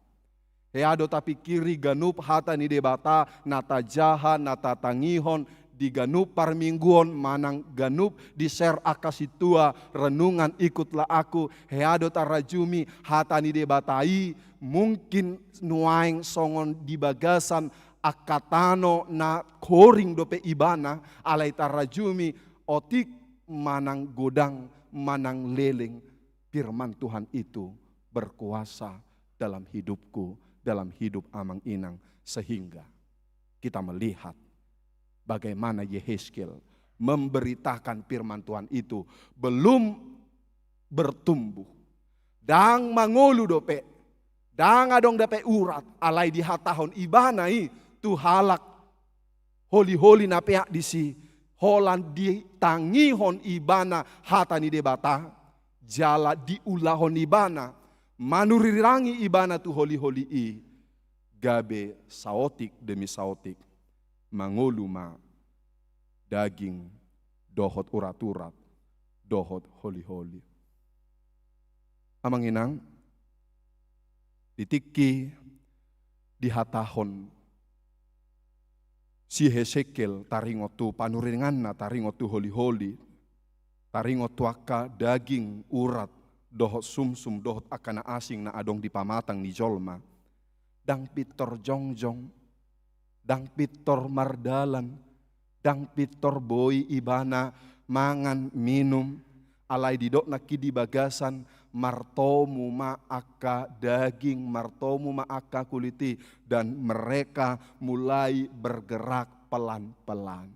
Hea do tapingkiri ganup hata ni Debata, na tajaha, na tatangihon, di ganup parmingguon manang ganup di share angka sintua renungan Ikutlah Aku, hea do tarajumi hata ni Debata i, mungkin nuaeng songon di bagasan angka tano na horing dope ibana, alai tarajumi otik manang godang manang leleng, firman Tuhan itu berkuasa dalam hidupku, dalam hidup amang inang, sehingga kita melihat bagaimana Yehezkiel memberitakan firman Tuhan itu belum bertumbuh. Ndang mangolu dope, ndang adong dope urat, alai dihatahon ibana i tu halak holiholi na peak disi, holan ditangihon ibana hata ni Debata, jala diulahon ibana, manurirangi ibana tu holiholi i, gabe saotik demi saotik mangolu ma daging dohot urat-urat dohot holiholi. Amang inang, di tingki dihatahon si Hesekiel taringot tu panuringanna, taringot tu holiholi, taringot tu angka daging, urat dohot sumsum dohot angka na asing na adong di pamatang ni jolma, ndang pintor jongjong, ndang pintor mardalan, ndang pintor boi ibana mangan minum, alai didok nangkin di bagasan, martomu ma angka daging, martomu ma angka kulit i, dan mereka mulai bergerak pelan-pelan.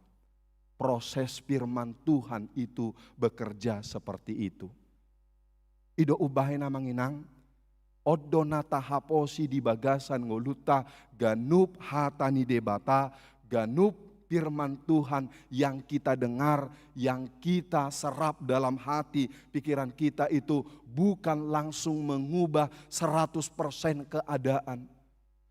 Proses firman Tuhan itu bekerja seperti itu. I do umbahen amang inang, on do na tahaposi di bagasan ngolunta, ganup hata ni Debata, ganup firman Tuhan yang kita dengar, yang kita serap dalam hati, pikiran kita itu bukan langsung mengubah seratus persen keadaan.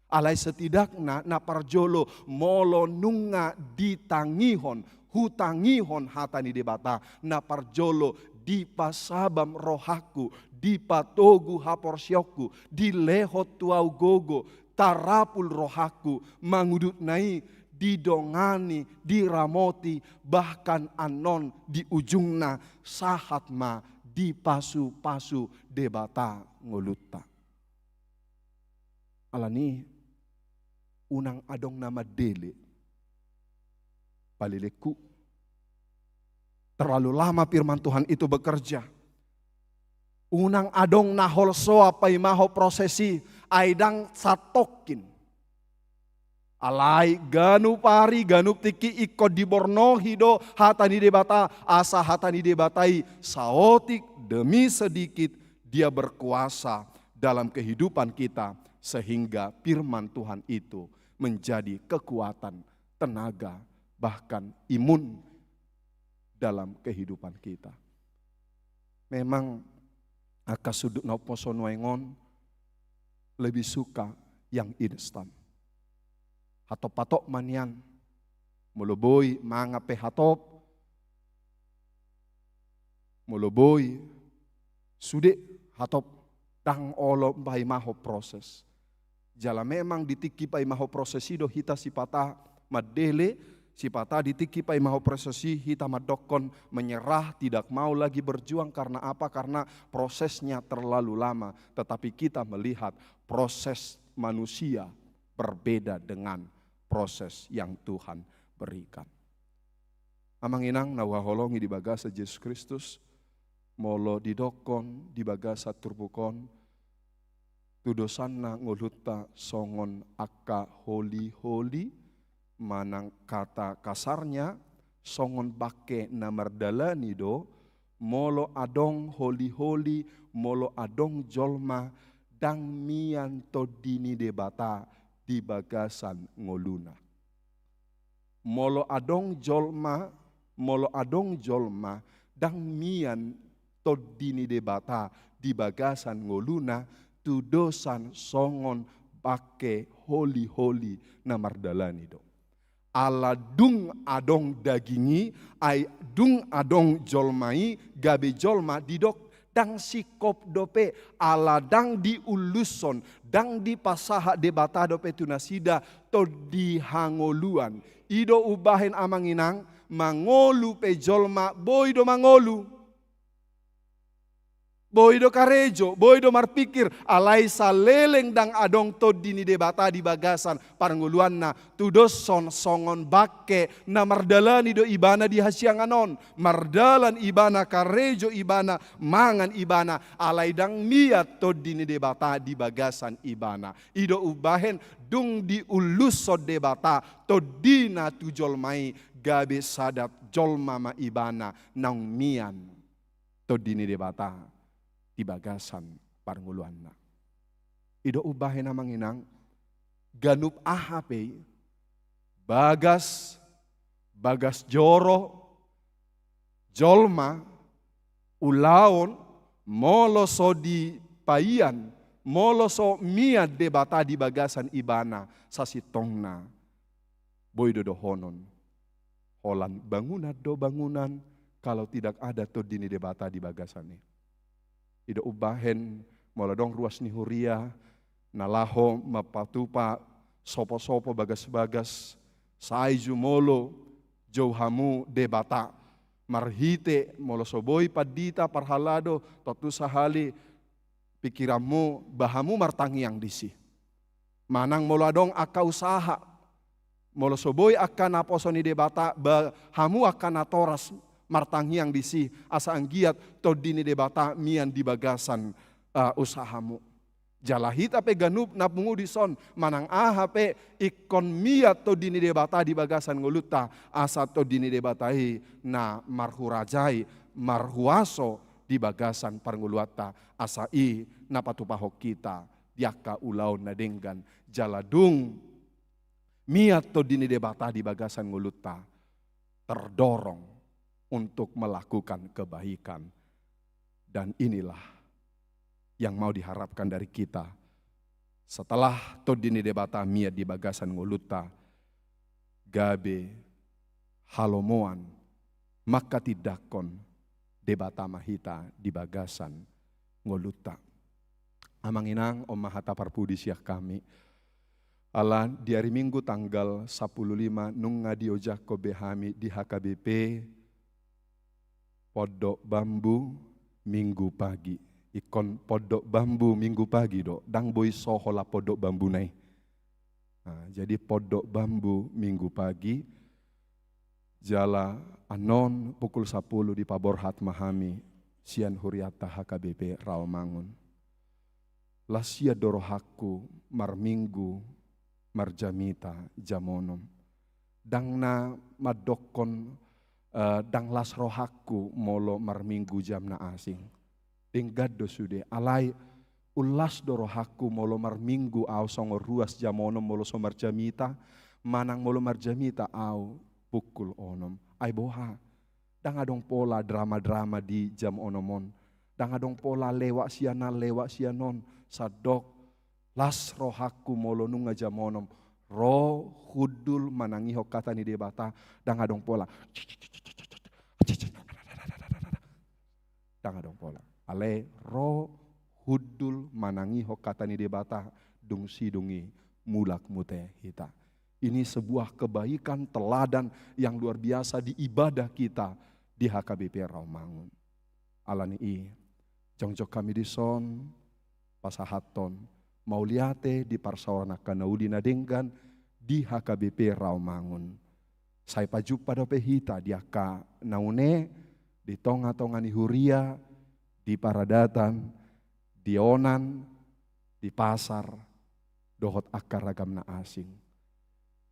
Alai setidakna na parjolo molo nunga ditangihon, hutangihon hata ni Debata, na parjolo dipasabam rohangku, dipatogu haporseaonku, dilehon tu ahu gogo, tarapul rohangku, mangudutna i didongani, diramoti, bahkan annon di ujungna sahat ma dipasu-pasu Debata ngolunta. Alani unang adong na mandele. Palelengku. Terlalu lama firman Tuhan itu bekerja. Unang adong na holsoan paimahon proses i, ai ndang satongkin. Alai ganup ari, ganup tingki ingkon dibornohi do hata ni Debata, asa hata ni Debata i saotik demi sedikit dia berkuasa dalam kehidupan kita, sehingga firman Tuhan itu menjadi kekuatan, tenaga, bahkan imun dalam kehidupan kita. Memang angka sundut na umposo nuaeng on lebih suka yang instan. Hatop-hatop ma nian. Molo boi mangan pe hatop, Molo boi, sude, hatop, ndang olo paimahon proses. Jala memang di tingki paimahon proses i do hita sipata mandele, sipata di tingki paimahon proses i hita mandokkon menyerah, tidak mau lagi berjuang. Karena apa? Karena prosesnya terlalu lama. Tetapi kita melihat proses manusia berbeda dengan proses yang Tuhan berikan. Amang inang na huhaholongi di bagasan Jesus Kristus, molo didokkon di bagasan turpuk on, tudosanna ngolunta songon angka holi-holi, manang kata kasarnya, songon bangke na mardalani do, molo adong holi-holi, molo adong jolma, ndang mian Tondi ni Debata di bagasan ngoluna. Molo adong jolma, molo adong jolma, ndang mian Tondi ni Debata di bagasan ngoluna, tudosan songon bangke holi-holi na mardalani do. Ala dung adong daging i, ai dung adong jolma i, gabe jolma didok ndang singkop dope, ala ndang diullushon, ndang dipasahat Debata dope tu nasida tondi hangoluan. I do umbahen amang inang, mangolu pe jolma, boi do mangolu. Boi do karejo, boi do marpingkir, alai saleleng ndang adong Tondi ni Debata di bagasan parngoluanna, tudoshon songon bangke na mardalani do ibana di hasiangan on, mardalan ibana, karejo ibana, mangan ibana, alai ndang mian Tondi ni Debata di bagasan ibana. I do umbahen dung diullushon Debata tondina tu jolma i, gabe sada jolma ma ibana naung mian Tondi ni Debata di bagasan parngoluanna. I do umbahen amang inang, ganup aha pe i, bagas, bagas joro, jolma, ulaon, molo so dipaian, molo so mian Debata di bagasan ibana, sasintongna boi do dohonon, holan bangunan do bangunan, kalau tidak ada Tondi ni Debata di bagasan i. I do umbahen, molo adong ruas ni huria na laho mampatupa sopo-sopo, bagas-bagas, sai jumolo jou hamu Debata, marhite molo so boi pandita, parhalado, tontu sahali pingkiranmu, ba hamu martangiang disi. Manang molo adong angka usaha, molo so boi angka naposo ni Debata, ba hamu angka natoras martangiang disi, asa anggiat Tondi ni Debata mian di bagasan, eh, usahamu. Jala hita pe ganup na pungu dison, manang aha pe ingkon mian Tondi ni Debata di bagasan ngolunta, asa Tondi ni Debata i na marhurajai, marhuaso di bagasan parngoluanta, asa i na patupahon hita di angka ulaon na denggan, jala dung mian Tondi ni Debata di bagasan ngolunta, terdorong untuk melakukan kebaikan. Dan inilah yang mau diharapkan dari kita. Setelah Tondi ni Debata mian di bagasan ngolunta, gabe halomoan mangkatindangkon Debata ma hita di bagasan ngolunta. Amang inang, on ma hata parpudi sian hami. Ala di ari Minggu tanggal sampulu lima nunga diojakhon be hami di H K B P Pondok Bambu Minggu pagi. Ingkon Pondok Bambu Minggu pagi do, ndang boi so holan Pondok Bambu na i. Nah, jadi Pondok Bambu Minggu pagi, jala annon pukul sampulu dipaborhat ma hami sian hurianta H K B P Rawamangun. Las sian do rohangku marminggu marjamita jam onom. Ndang na mandokkon, eh, ndang las rohangku molo marminggu jam na asing. Denggan do sude, alai umlas do rohangku molo marminggu au songon ruas jam onom molo so marjamita, manang molo marjamita au pukul onom. Ai boha? Ndang adong pola drama-drama di jam onom on. Ndang adong pola lewat sian an, lewat sian on. Sandok las rohangku molo nunga jam onom ro hundul manangihon hata ni Debata, ndang adong pola. Ndang Ndang adong pola. Alai ro hundul manangihon hata ni Debata, dung sidung i mulak muse hita. Ini sebuah kebaikan teladan yang luar biasa di ibadah kita di H K B P Rawamangun. Alani i, jongjong hami dison pasahathon mauliate di parsaoran angka na uli na denggan di H K B P Rawamangun. Sai pajumpang dope hita di angka na une, di tonga-tonga ni huria, di paradatan, di onan, di pasar, dohot angka ragam na asing.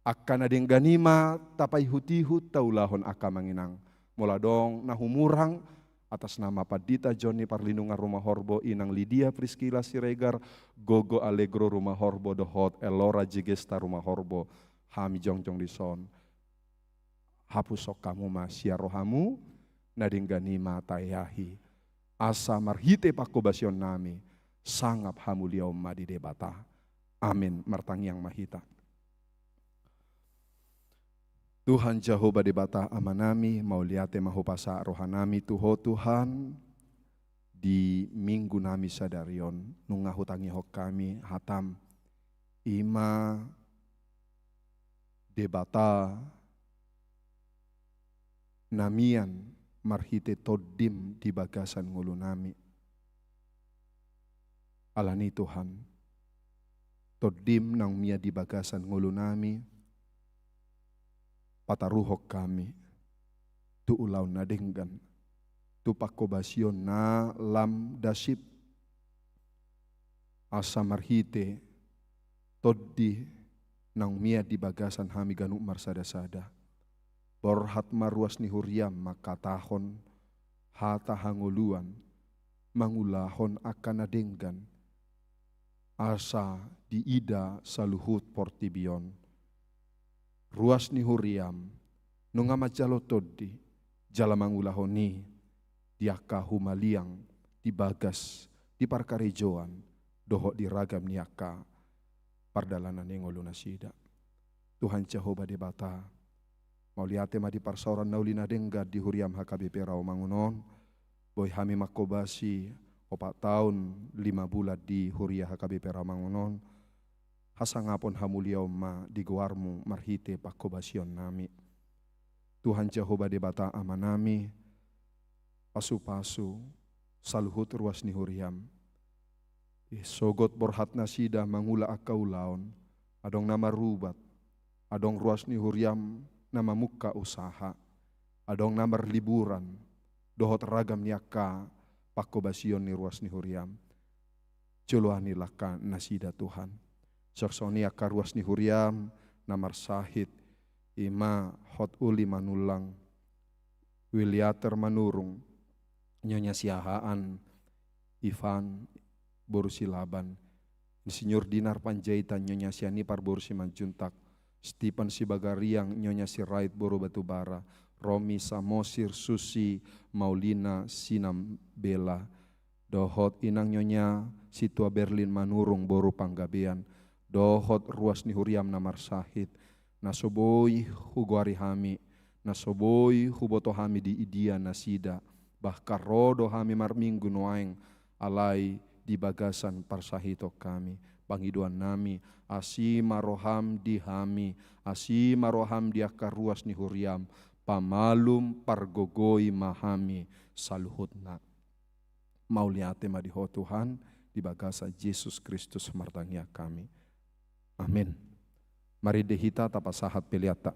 Angka na denggan i ma tapaihut-ihut taulahon angka amang inang. Molo adong na humurang, atas nama Pandita Joni Parlindungan Rumahorbo, Inang Lidia Priskila Siregar, Gogo Allegro Rumahorbo, dohot Elora Jegesta Rumahorbo, hami jongjong dison. Hapushon hamu ma sian rohamu, na denggan i ma taeahi. Asa marhite panghobasion nami, sangap hamuliaon ma di Debata. Amin. Martangiang ma hita. Tuhan Jahowa Debata Amanami, mauliate ma hupasahat rohanami tu Ho Tuhan, di minggu nami sadari on, nunga hutangihon hami hatam, i ma Debata na mian marhite Tondim di bagasan ngolunami. Alani Tuhan, Tondim naung mian di bagasan ngolunami, pataruhon hami tu ulaon na denggan, tu panghobasion na lam dasip, asa marhite Tondi naung mian di bagasan hami ganup marsada-sada, borhat ma ruas ni huriam mangkatahon hata hangoluan, mangulahon angka na denggan, asa diida saluhut portibi on. Ruas ni huriam nunga manjalo Tondi jala mangulahon i di angka humaliang, di bagas, di parkarejoan, dohot di ragam ni angka pardalanan ni ngolunasida. Tuhan Jahowa Debata, mauliate ma di parsaoran na uli na denggan di huriam H K B P Rawamangun on, boi hami manghobasi opat taon lima bulan di huria H K B P Rawamangun on, hasangapon hamuliaon ma di goarmu marhite panghobasion nami. Tuhan Jahowa Debata Amanami, pasu-pasu saluhut ruas ni huriam. Sogot borhat nasida mangula angka ulaon, adong na marubat, adong ruas ni huriam na mamungka usaha, adong na marliburan, dohot ragam ni angka panghobasion ni ruas ni huriam. Joloani langka nasida Tuhan. Songon i angka ruas ni huriam na marsahit, i ma Hot Uli Manullang, Wiliater Manurung, Nyonya Siahaan, Ivan, boru Silaban, Insinyur Dinar Panjaitan, Nyonya Sianipar boru Simanjuntak, Stipan Sibagariang, Nyonya Sirait boru Batubara, Romi Samosir, Susi Maulina Sinambela, dohot Inang Nyonya Situa Berlin Manurung boru Panggabean, dohot ruas ni huriam na marsahit, na so boi hugoari hami, na so boi huboto hami di idia nasida, bahkan ro do hami marminggu nuaeng, alai di bagasan parsahiton hami. Pangidoan nami, asi ma roham di hami, asi ma roham di angka ruas ni huriam, pamalum pargogoi ma hami saluhutna. Mauliate ma di Ho Tuhan, di bagasan Jesus Kristus martangiang hami. Amin. Marende hita tapasahat peleanta.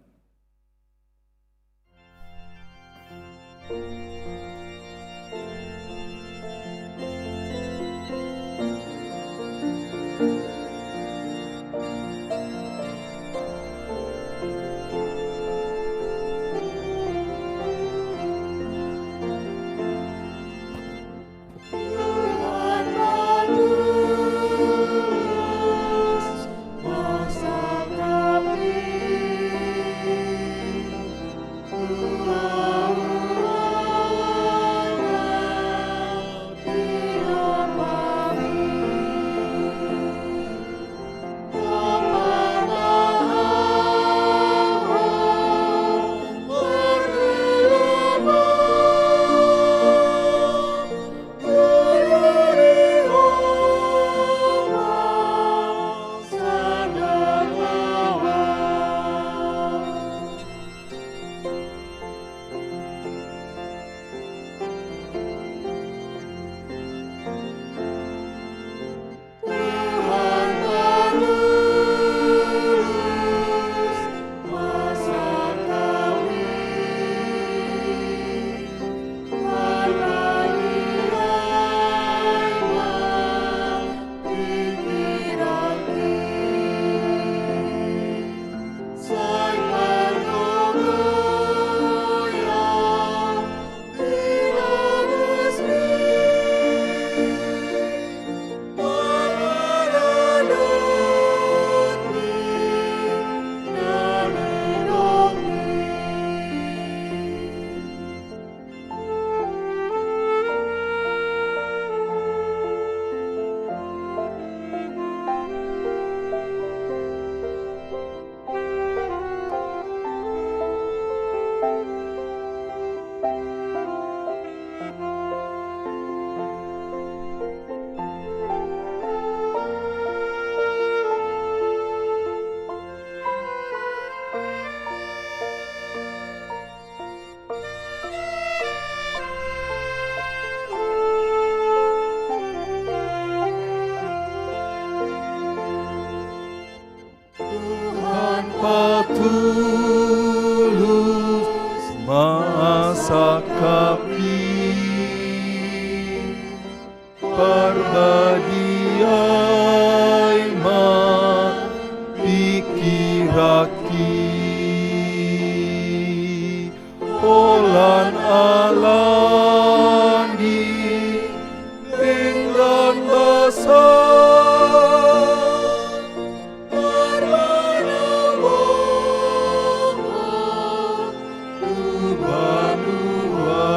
Holan Alani denggan basa marmanabohon tu banua.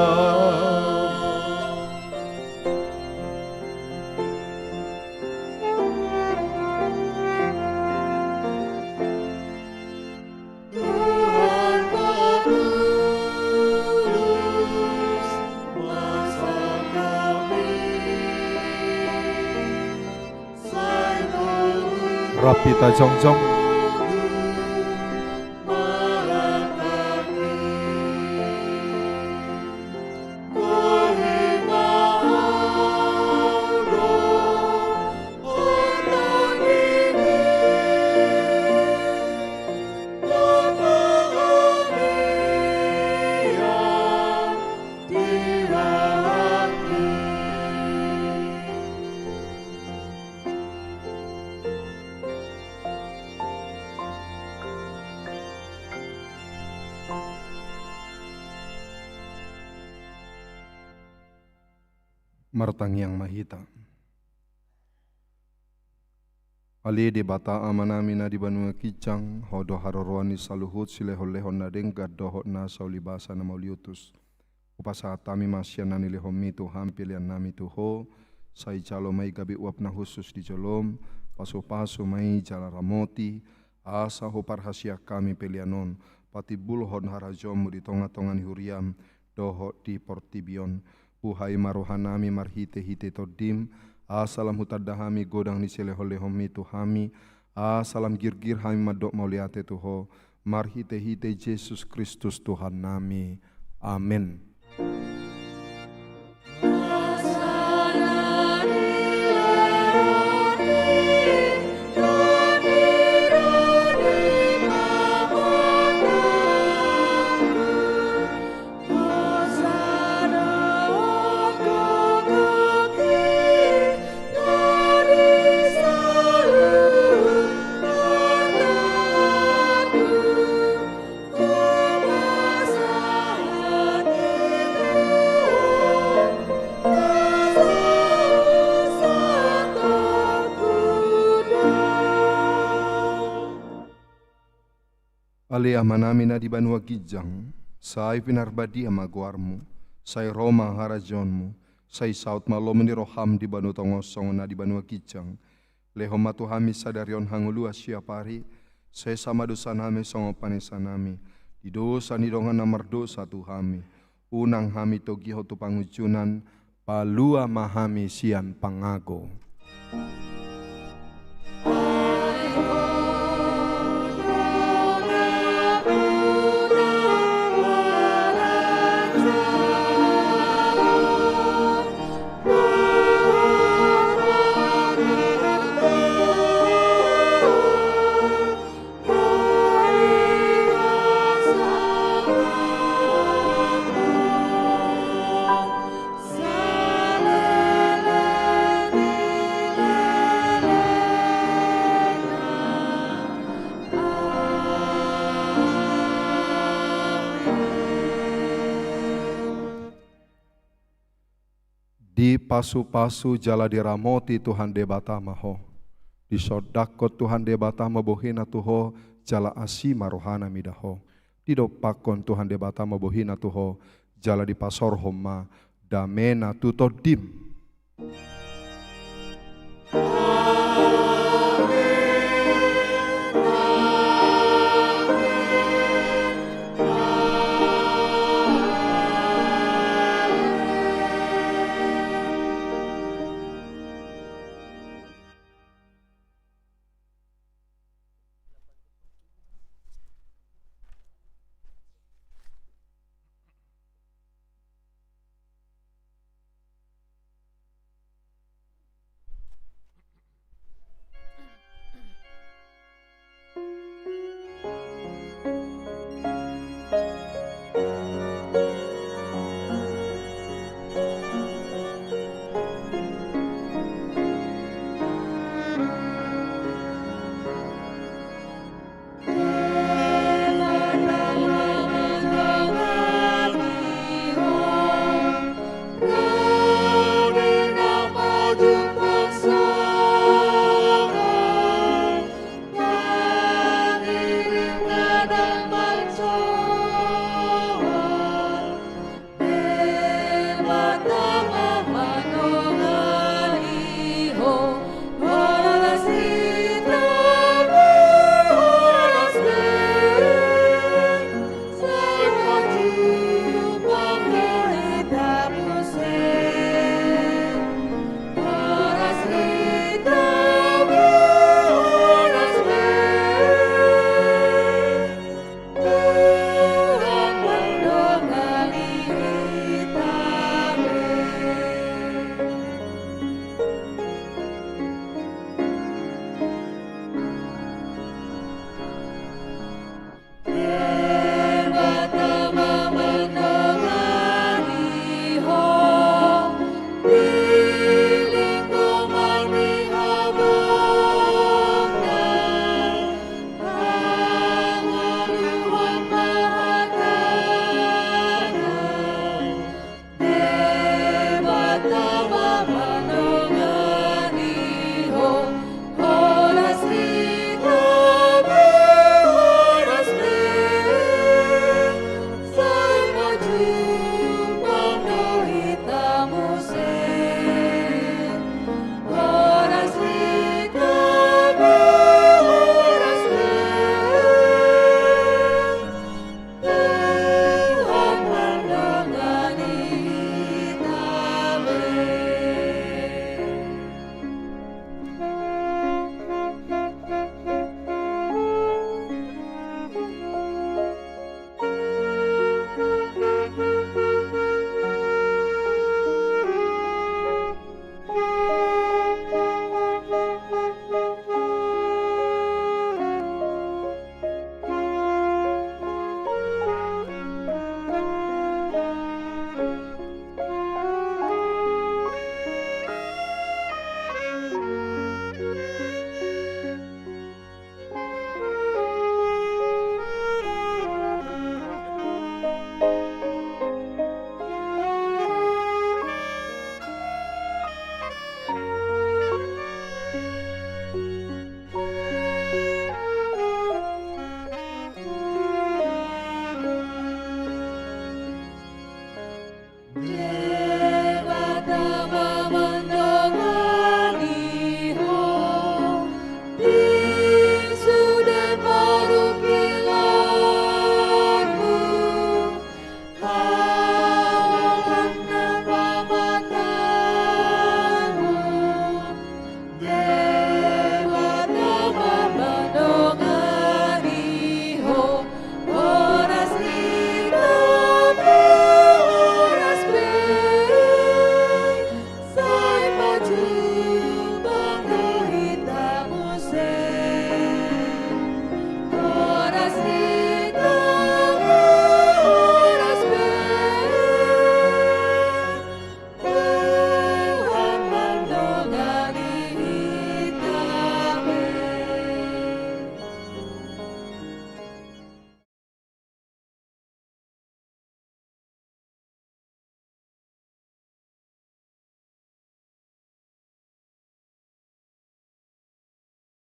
Tuhan patulus masa kami, sai tulus. Rap hita jongjong. Martangiang ma hita. Ale Debata Amanami na di banua ginjang, Ho do haroroan ni saluhut silehonlehon na denggan dohot na saulibasa na mauliutus. Hupasahat hami ma sian na nilehonMi tu hami peleannami tu Ho, sai jalo ma i gabe uap na hushus di joloM, pasupasu ma i jala ramoti, asa huparhasiang hami pelean on patimbulhon harajaonMu di tongatonga ni huriaM dohot di portibi on. Buhai ma rohanami marhitehite TondiM, asa lam hutanda hami godang ni silehonlehonMi tu hami, asa lam girgir hami mandok mauliate tu Ho, marhitehite Jesus Kristus Tuhannami. Amen. Ale Amanami na di banua ginjang, sai pinarbadia ma goarMu, sai ro ma harajaonMu, sai saut ma lomo ni rohaM di banua tonga on songon na di banua ginjang. Lehon ma tu hami sadari on hangoluan siapari, sesa ma dosanami songon panesanami di dosa ni dongan na mardosa tu hami. Unang hami togihon tu pangunjunan, palua ma hami sian pangago. Dipasupasu jala diramoti Tuhan Debata ma ho. Disondangkon Tuhan Debata ma bohina tu ho, jala asi ma rohana mida ho. Didompakkon Tuhan Debata ma bohina tu ho, jala dipasaorhon ma damena tu tondim.